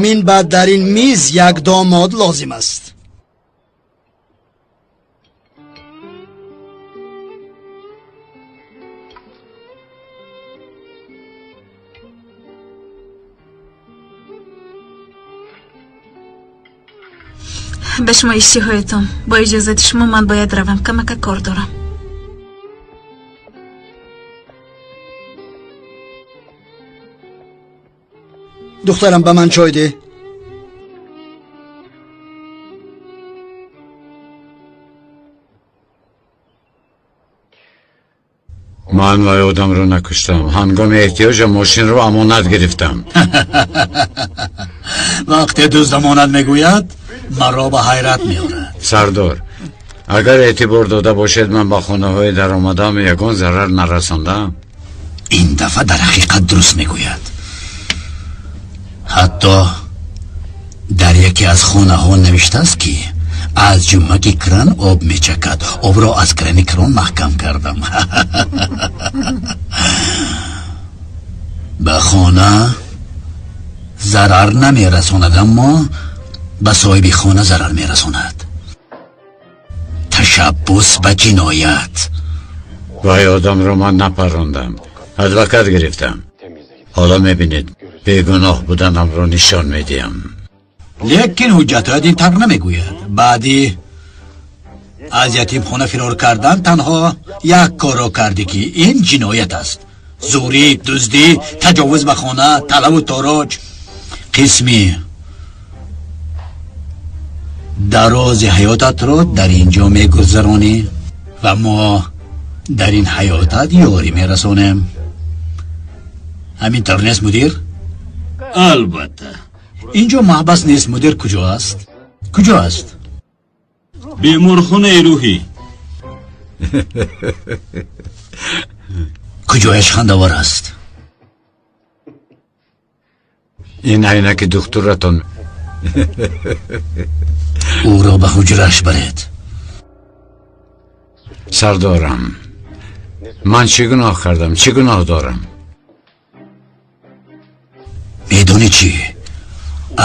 Мин баъд дар ин миз як домод лозим аст. Ба шумо иштиҳоятон. Бо иҷозати шумо ман бояд равам, камака кор дорам. Духтарам, ба ман чой деҳ. Ман вай одамро накуштам. Ҳангоми эҳтиёҷам мошинро амонат гирифтам. Вақте дузд амонат мегӯяд, маро ба ҳайрат меорад. Сардор, агар эътибор дода бошед, ман ба хонаҳои даромадаам ягон зарар нарасондам. Ин дафъа дар ҳақиқат дуруст мегӯяд. Ҳатто дар яке аз хонаҳо навиштааст, ки аз ҷуммаки кран об мечакад. Обро аз крани крон маҳкам кардам. Ба хона зарар намерасонад, аммо ба соҳиби хона зарар мерасонад. Ташаббус ба ҷиноят. Вай одамро ман напарондам, адвокат гирифтам. Ҳоло мебинед, бегуноҳ буданамро нишон медиҳам. Лекин ҳуҷҷатҳоят ин тавр намегӯяд. Баъди аз ятимхона фирор кардан танҳо як корро кардӣ, ки ин ҷиноят аст. Зӯрӣ, дуздӣ, таҷовуз ба хона, талаву тороҷ. Қисми дарози ҳаётатро дар ин ҷо мегузаронӣ ва мо дар ин ҳаётат ёрӣ мерасонем. Ҳамин тавр нест, мудир? Албатта. Ин ҷо маҳбас нест, мудир. Куҷо аст? Куҷо аст? Беморхонаи рӯҳӣ. Куҷояш хандавор аст? Ин айнаки духтуратон. Ӯро ба ҳуҷраш баред. Сардорам, Ман чӣ гуноҳ кардам? Чӣ гуноҳ дорам? Медонӣ чӣ?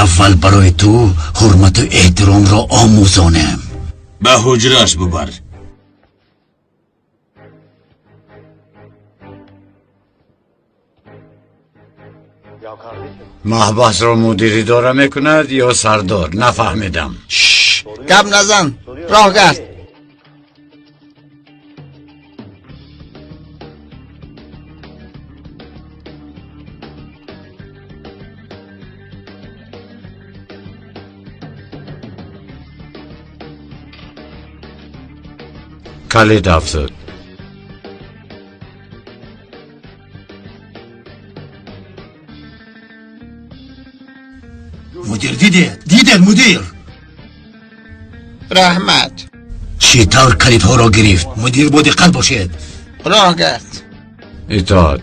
Аввал барои ту ҳурмату эҳтиромро омӯзонем. Ба ҳуҷраш бубар. Маҳбасро мудир идора мекунад ё сардор? Нафаҳмидам. Гап назан, роҳ гард. Калид афзуд. Мудир, дидед? Дидед, мудир? Раҳмат. Чӣ тавр калидҳоро гирифт? Мудир, бо диққат бошед. Роҳ гард. Итоат.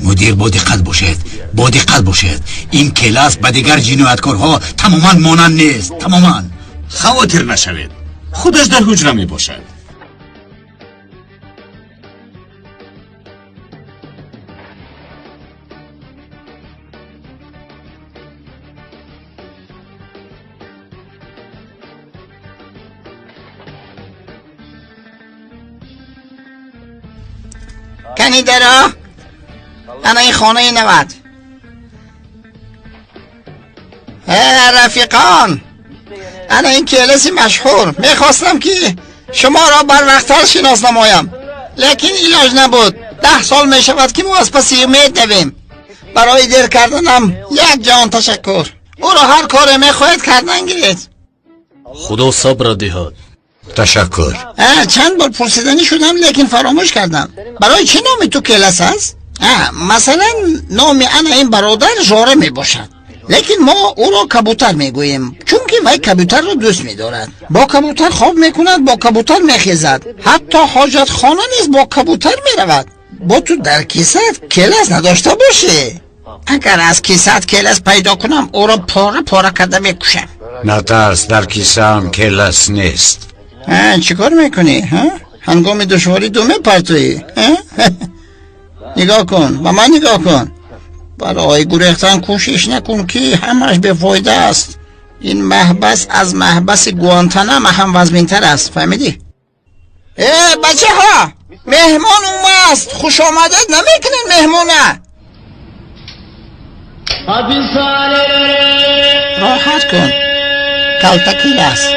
Мудир, бо диққат бошед, бо диққат бошед. Ин келас ба дигар ҷинояткорҳо тамоман монанд нест, тамоман. Хавотир нашавед, худаш дар ҳуҷра мебошад. Кани даро, ана ин хонаи навад. Рафиқон, ана ин келаси машҳур. Мехостам ки шуморо барвақттар шинос намоям, лекин илоҷ набуд. 10 сол мешавад ки мо аз паси умед давем. Барои дер карданам як ҷаҳон ташаккур. Ӯро ҳар коре мехоҳед кардан гиред. Худо сабра диҳад. Ташаккур. Чанд бор пурсиданӣ шудам, лекин фаромӯш кардам. Барои чӣ номи ту келас аст? Масалан, номи ана ин бародар Жора мебошад, лекин мо ӯро кабутар мегӯем, чунки вай кабутарро дӯст медорад. Бо кабутар хоб мекунад, бо кабутар мехезад, ҳатто ҳоҷатхона низ бо кабутар меравад. Бо ту дар кисат келас надошта бошӣ. Агар аз кисат келас пайдо кунам, ӯро пора пора карда мекушам. Натарс, дар кисаам келас нест. Чӣ кор мекунӣ? Ҳангоми душворӣ ду мепартоӣ? Нигоҳ кун, ба ман нигоҳ кун. Барои гурехтан кӯшиш накун, ки ҳамаш бефоида аст. Ин маҳбас аз маҳбаси Гуантанама ҳам вазминтар аст, фаҳмидӣ? Э, бачаҳо, меҳмон умаст. Хушомадед намекунед меҳмона? Роҳат кун, калтакил аст.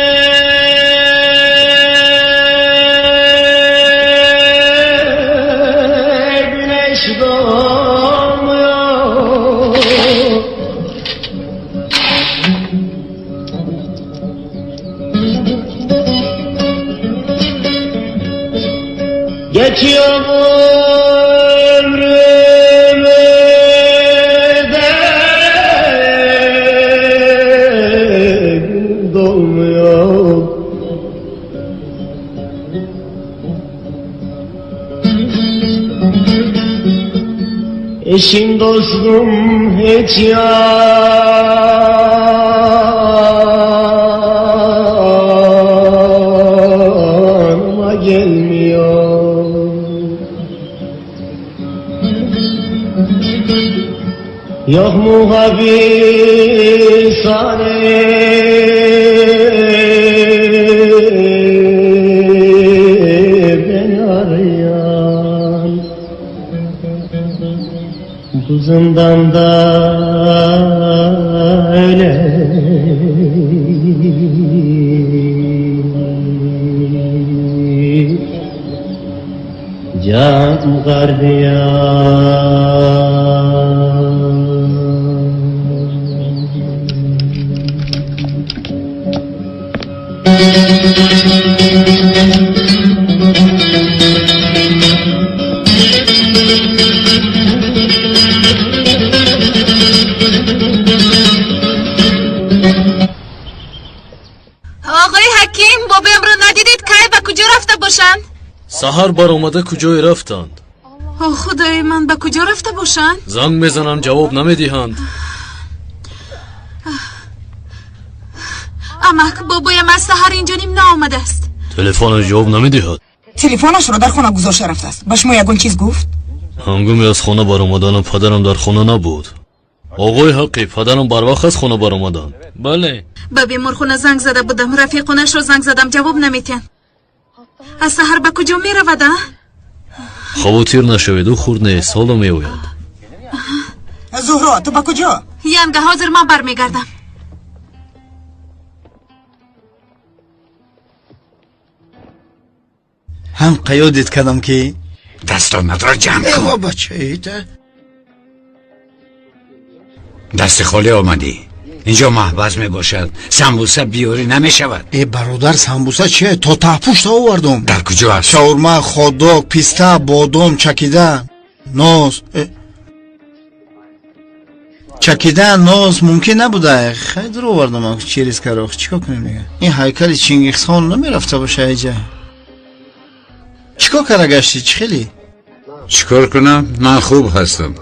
Geçiyor ömrümü de gün dolmuyor. Eşim dostum hiç yanıma gelmiyor. Yok mu hapishane beni arayan? Bu zindanda öyle can gardiyan. Оғои ҳаким, бобоямро надидед? Кай ба куҷо рафта бошанд? Саҳар баромада куҷое рафтанд? О, худои ман, ба куҷо рафта бошанд? Занг мезанам, ҷавоб намедиҳанд. Амак, бобоям аз саҳар инҷо ним наомадааст. Телефонаш ҷавоб намедиҳад. Телефонашро дар хона гузошта рафтааст. Ба шумо ягон чиз гуфт? Ҳангоми аз хона баромаданам падарам дар хона набуд. Оғои ҳаққӣ, падарам барвақт аз хона баромаданд. Бале. Ба беморхона занг зада будам, рафиқонашро занг задам, ҷавоб наметиҳанд. Аз саҳар ба куҷо меравад, а? Хавотир нашавед, ӯ хурд нест, ҳоло меояд. Зуҳро, ту ба куҷо? Янга, ҳозир ман бармегардам. Ҳам қаёдит кардам ки дастонатро ҷамъ кун. Эва бачаита. Дасти холӣ омадӣ. Инҷо маҳбас мебошад. Самбуса биёрӣ намешавад. Э бародар, самбуса чие? То таҳпушта овардум. Дар куҷо аст? Шаурма, хот-дог, писта, бодом, чакида, нос. Чакида нос мумкин набуда. Хай дур овардум через карох. Чикор кунем дига? Ин ҳайкали Чингисхон намерафта боша иҷа. Чикор кара гаштӣ? Чӣ хеле? Чикор кунам? Ман хуб ҳастам.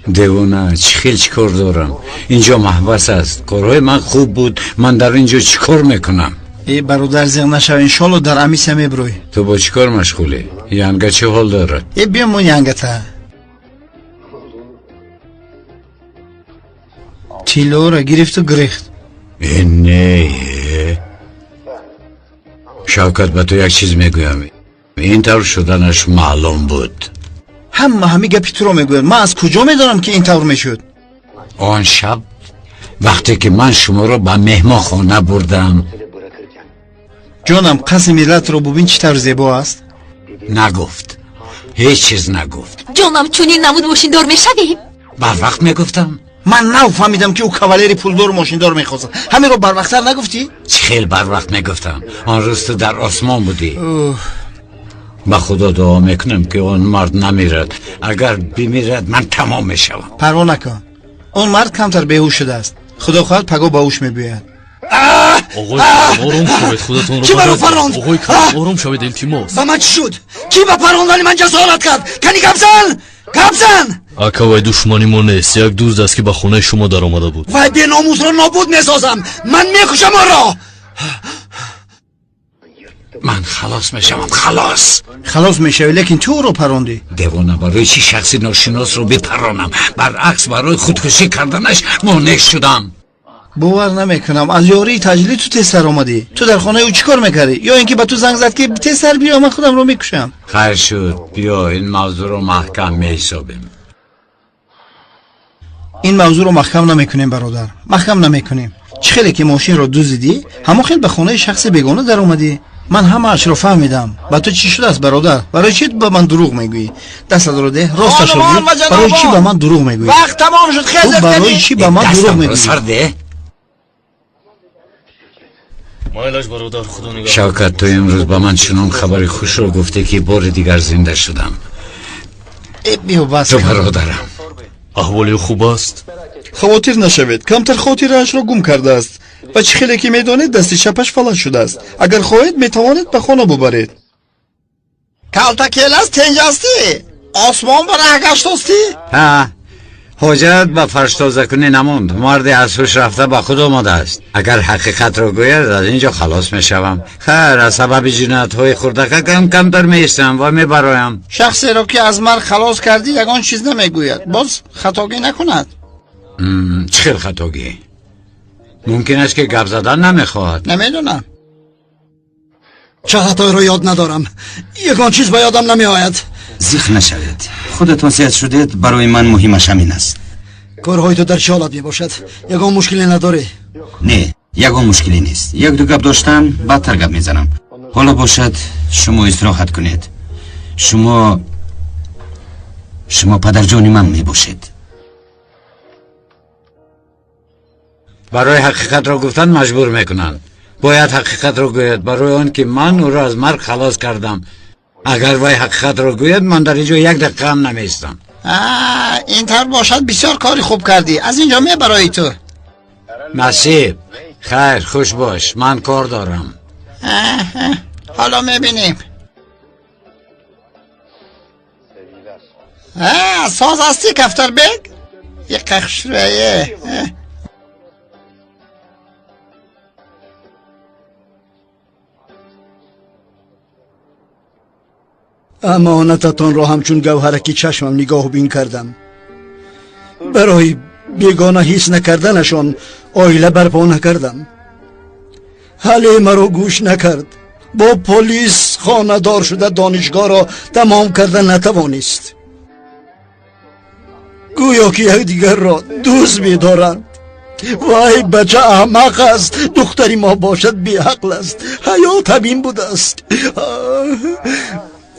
Девона, чӣ хел чӣ кор дорам? Инҷо маҳбас аст. Корҳои ман хуб буд. Ман дар инҷо чӣ кор мекунам? Э бародар, зиқ нашав, иншолло дар амиса мебрӯй. Ту бо чӣ кор машғулӣ? Янга чӣ ҳол дорад? Э биёмон янгата. Тиллоро гирифту гирехт. Э не. Шавкат, ба ту як чиз мегӯям. Ин тавр шуданаш маълум буд. Ҳама ҳами гапи туро мегӯяд. Ман аз куҷо медонам ки ин тавр мешуд? Он шаб вақте ки ман шуморо ба меҳмонхона бурдам. Ҷонам, қасри миллатро бубин, чӣ тавр зебо аст. Нагуфт, ҳеҷ чиз нагуфт. Ҷонам, чунин намуд мошиндор мешавем? Барвақт мегуфтам. Ман нав фаҳмидам ки ӯ кавалери пулдору мошиндор мехостад. Ҳаминро барвақттар нагуфтӣ? Чӣ хел барвақт мегуфтам? Он рӯз ту дар осмон будӣ. Ба худо дуо мекунам ки он мард намирад. Агар бимирад, ман тамом мешавам. Парво накун, он мард камтар беҳуш шудааст. Худо хоҳад пагоҳ ба ҳуш мебиёяд. Оғои Карим, ором шавед, худатонро Кӣ маро паронд? Оғои Карим, ором шавед, илтимос. Ба ман чӣ шуд? Кӣ ба парондани ман ҷасорат кард? Кани гап зан, гап зан. Ака, вай душмани мо нест, як дузд аст ки ба хонаи шумо даромада буд. Вай беномусро нобуд месозам. Ман мекушам онро. Ман халос мешавам, халос. Халос мешавӣ, лекин ту ӯро парондӣ. Девона, барои чӣ шахси ношиносро бипаронам? Баръакс, барои худкушӣ карданаш монеъ шудам. Бовар намекунам, аз ёрии таҷлил ту тезтар омадӣ. Ту дар хонаи ӯ чӣ кор мекардӣ? Ё ин ки ба ту занг зад ки тезтар биё, ман худамро мекушам? Хайр шуд, биё ин мавзӯъро маҳкам меҳисобем. Ин мавзӯъро маҳкам намекунем, бародар, маҳкам намекунем. Чӣ хеле ки мошинро дуздидӣ, ҳамон хел ба хонаи шахси бегона даромадӣ. Ман ҳамаашро фаҳмидам. Ба ту чӣ шудааст, бародар? Барои чӣ ба ман дурӯғ мегӯӣ? Дастатро деҳ, росташро гӯ. Барои чӣ ба ман дурӯғ мегӯӣ? Вақт тамом шуд, Ту барои чӣ ба ман дурӯғ мегӯӣ? Сар деҳ. Майлаш, бародар, худо нигаҳ. Шавкат, ту имрӯз ба ман чунон хабари хушро гуфтӣ ки бори дигар зинда шудам. Э биё бас. Ту бародарам. Аҳволи ӯ хуб аст? Хавотир нашавед, камтар хотираашро гум кардааст. Ва чӣ хеле ки медонед, дасти чапаш фалаҷ шудааст. Агар хоҳед, метавонед ба хона бубаред. Калта келас тенҷастӣ? Осмон ба раҳ гаштостӣ? Ҳа, ҳоҷат ба фарштозакунӣ намонд. Марде аз ҳуш рафта ба худ омадааст. Агар ҳақиқатро гӯяд, аз ин ҷо халос мешавам. Хайр, аз сабаби ҷиноятҳои хурдакакам камтар меистам ва мебароям. Шахсеро ки аз марг халос кардӣ, ягон чиз намегӯяд. Боз хатогӣ накунад. Чӣ хел хатогӣ? Мумкин аст ки гап задан намехоҳад. Намедонам. Чӣ хатоеро ёд надорам. Ягон чиз ба ёдам намеояд. Зиқ нашавед, худатон сиҳат шудед, барои ман муҳимаш ҳамин аст. Корҳои ту дар чӣ ҳолат мебошад? Ягон мушкиле надорӣ? Не, ягон мушкиле нест. Як ду гап доштам, баъдтар гап мезанам. Ҳоло бошад, шумо истироҳат кунед. Шумо падарҷони ман мебошед. Барои ҳақиқатро гуфтан маҷбур мекунанд. Бояд ҳақиқатро гӯяд, барои он ки ман ӯро аз марг халос кардам. Агар вай ҳақиқатро гӯяд, ман дар ин ҷо як дақиқа ҳам намеистам. Ин тавр бошад, бисёр кори хуб кардӣ. Аз ин ҷо мебароӣ ту. Насиб, хайр, хуш бош, ман кор дорам. Ҳоло мебинем. Соз ҳастӣ, Кафтарбек? Иқа хушрӯе. Амонататонро ҳамчун гавҳараки чашмам нигоҳбин кардам. Барои бегона ҳис накарданашон оила барпо накардам. Ҳале маро гӯш накард. Бо полис хонадор шуда донишгоҳро тамом карда натавонист. Гӯё ки якдигарро дӯст медоранд. Вай бача аҳмақ аст, духтари мо бошад беақл аст. Ҳаёт ҳамин будааст.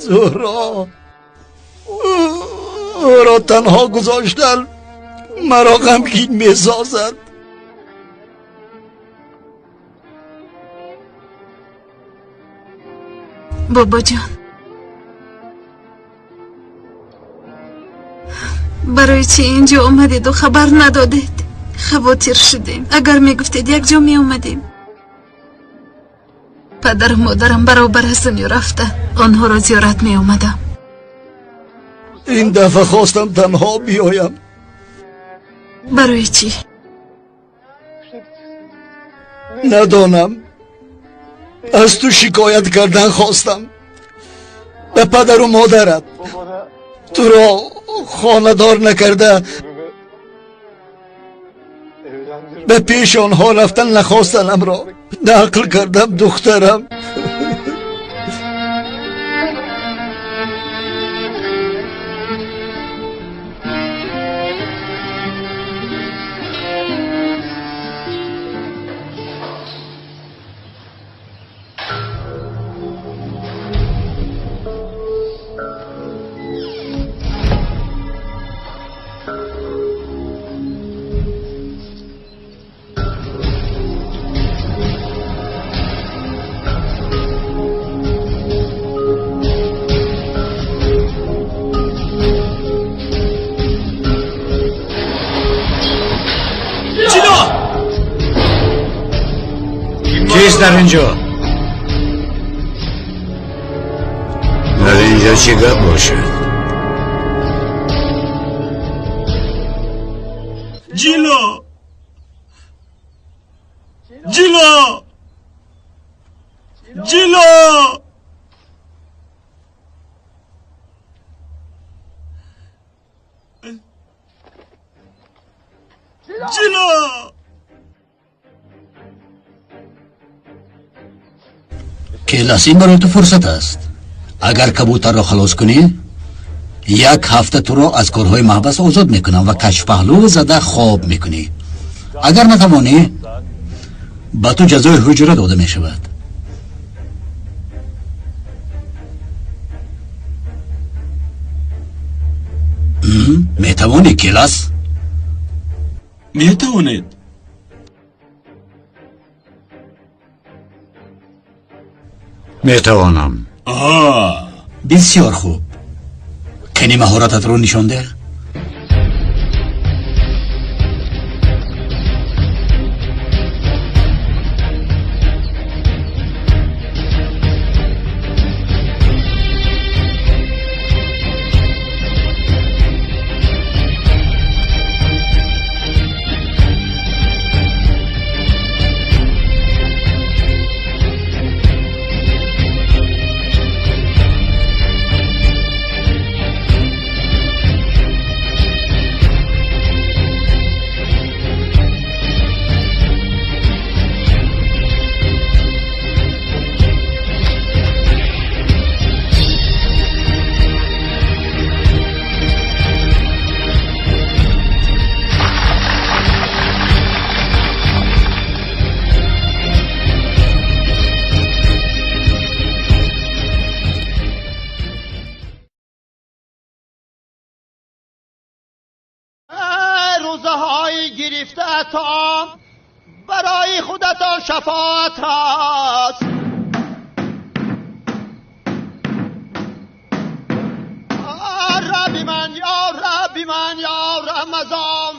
Зуҳро, ӯро танҳо гузоштан маро ғамгин месозад. Бобоҷон, барои чӣ инҷо омадеду хабар надодед? Хавотир шудем. Агар мегуфтед якҷо меомадем. Падару модарам баробар аз дунё рафта, онҳоро зиёрат меомадам. Ин дафъа хостам танҳо биёям. Барои чӣ? Надонам. Аз ту шикоят кардан хостам ба падару модарат. Туро хонадор накарда ба пеши онҳо рафтан нахостанамро нақл кардам, духтарам. Кист дар инҷо? Дар инҷо чӣ гап бошад? Ҷило! Ҷило! Ҷило! Ҷило! Келас, ин барои ту фурсат аст. Агар кабутарро халос кунӣ, як ҳафта туро аз корҳои маҳбас озод мекунам ва кашфпаҳлӯ зада хоб мекунӣ. Агар натавонӣ, ба ту ҷазои ҳуҷра дода мешавад. Метавонӣ, Келас? Метавонед. Метавонам. Бисёр хуб. Кани маҳорататро нишон деҳ. گرفته‌تان برای خودتان شفاعت است. ربی من یا ربی من یا رمضان،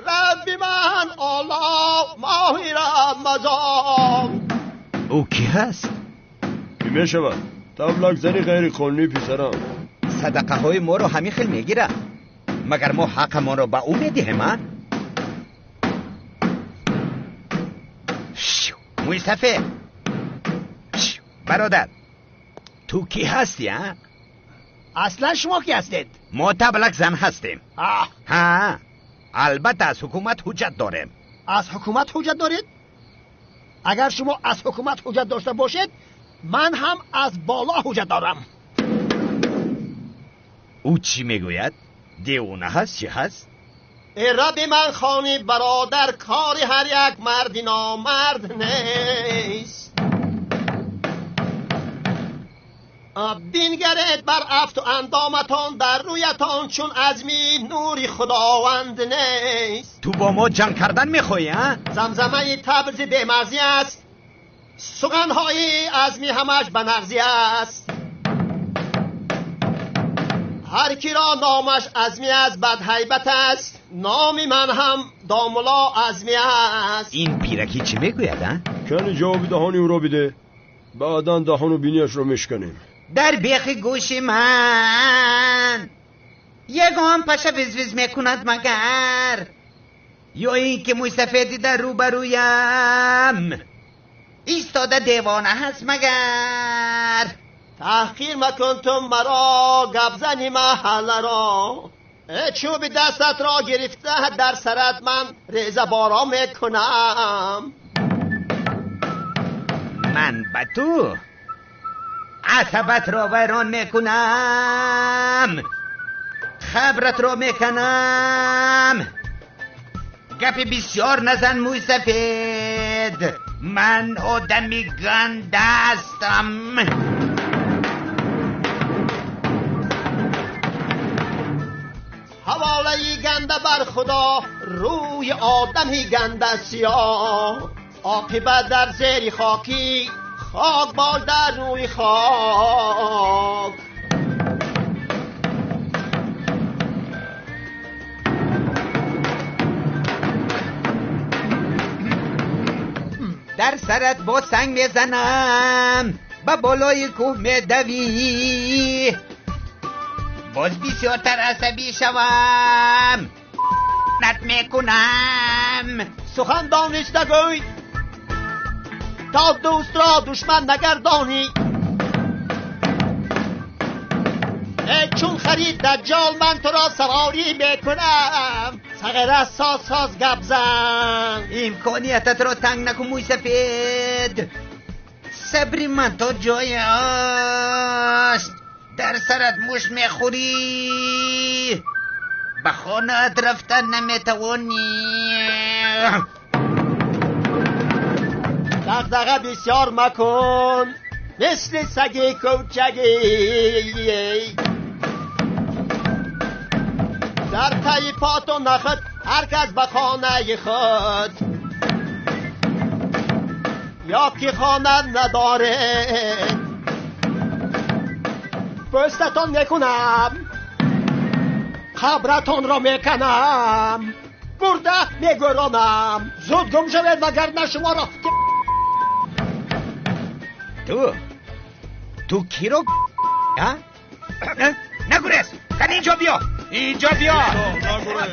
ربی من الله ماه رمضان. او کی هست؟ کی میشود؟ تبلک زنی غیر قانونی پسرم. صدقه های ما رو همین خیل میگیره. مگر ما حقمان رو به او میدهیم؟ موی سفید، برادر تو کی هستی؟ ها؟ Аслан шумо ки ҳастед? Мо таблак зан ҳастем. Ҳа, албатта аз ҳукумат ҳуҷҷат дорем. Аз ҳукумат ҳуҷҷат доред? Агар шумо аз ҳукумат ҳуҷҷат дошта бошед, ман ҳам аз боло ҳуҷҷат дорам. Ӯ чӣ мегӯяд? Девона ҳаст, чӣ ҳаст? Эй Рабби ман хони бародар, кори ҳар як марди номард нест. Бингаред бар афту андоматон, дар рӯятон чун азми нури худованд нест. Ту бо мо ҷанг кардан мехоҳӣ, а? Замзамаи табзи бемағзӣ аст, суханҳои азми ҳамаш ба нағзӣ аст. Ҳар киро номаш азмӣ аст, бадҳайбат аст. Номи ман ҳам домулло азмӣ аст. Ин пиракӣ чӣ мегӯяд, а? Кани ҷавоби даҳони ӯро биде, баъдан даҳону биниашро мешканем. Дар бехи гӯши ман ягон паша виз-виз мекунад магар, ё ин ки мӯйсафеди дар рӯбарӯям истода девона ҳаст магар. Таҳқир макун ту маро, гапзани маҳалларо. Чӯби дастатро гирифта дар сарат ман резаборо мекунам. Ман ба ту асабатро вайрон мекунам, хабратро мекунам. Гапи бисёр назан мӯйсафед, ман одами ганда ҳастам. Ҳаволаи ганда бар худо, рӯи одами ганда сиёҳ. Оқибат дар зери хокӣ, хок бош дар рӯи хок. Дар сарат бо санг мезанам, ба болои кӯҳ медавӣ. Боз бисёртар асабӣ шавам, нат мекунам. Сухан дониста гӯй, то дӯстро душман нагардонӣ. Э чун харид даҷҷол, ман туро саворӣ мекунам. Сағира соз соз гап зан. Имкониятатро танг накун мӯйсафед, сабри ман то ҷое аст. Дар сарат муш мехӯрӣ, ба хонаат рафтан наметавонӣ. Дағдаға бисёр макун, мисли саги кӯчагӣ. Дар таи поту нахӯд, ҳар кас ба хонаи худ. Ё ки хона надоред, пӯстатон мекунам, қабратонро меканам, бурда мегӯронам. Зуд гум шавед, вагарна шуморо. Ту киро а? Нагурез, кани инҷо биё, инҷо биё. Нагурез.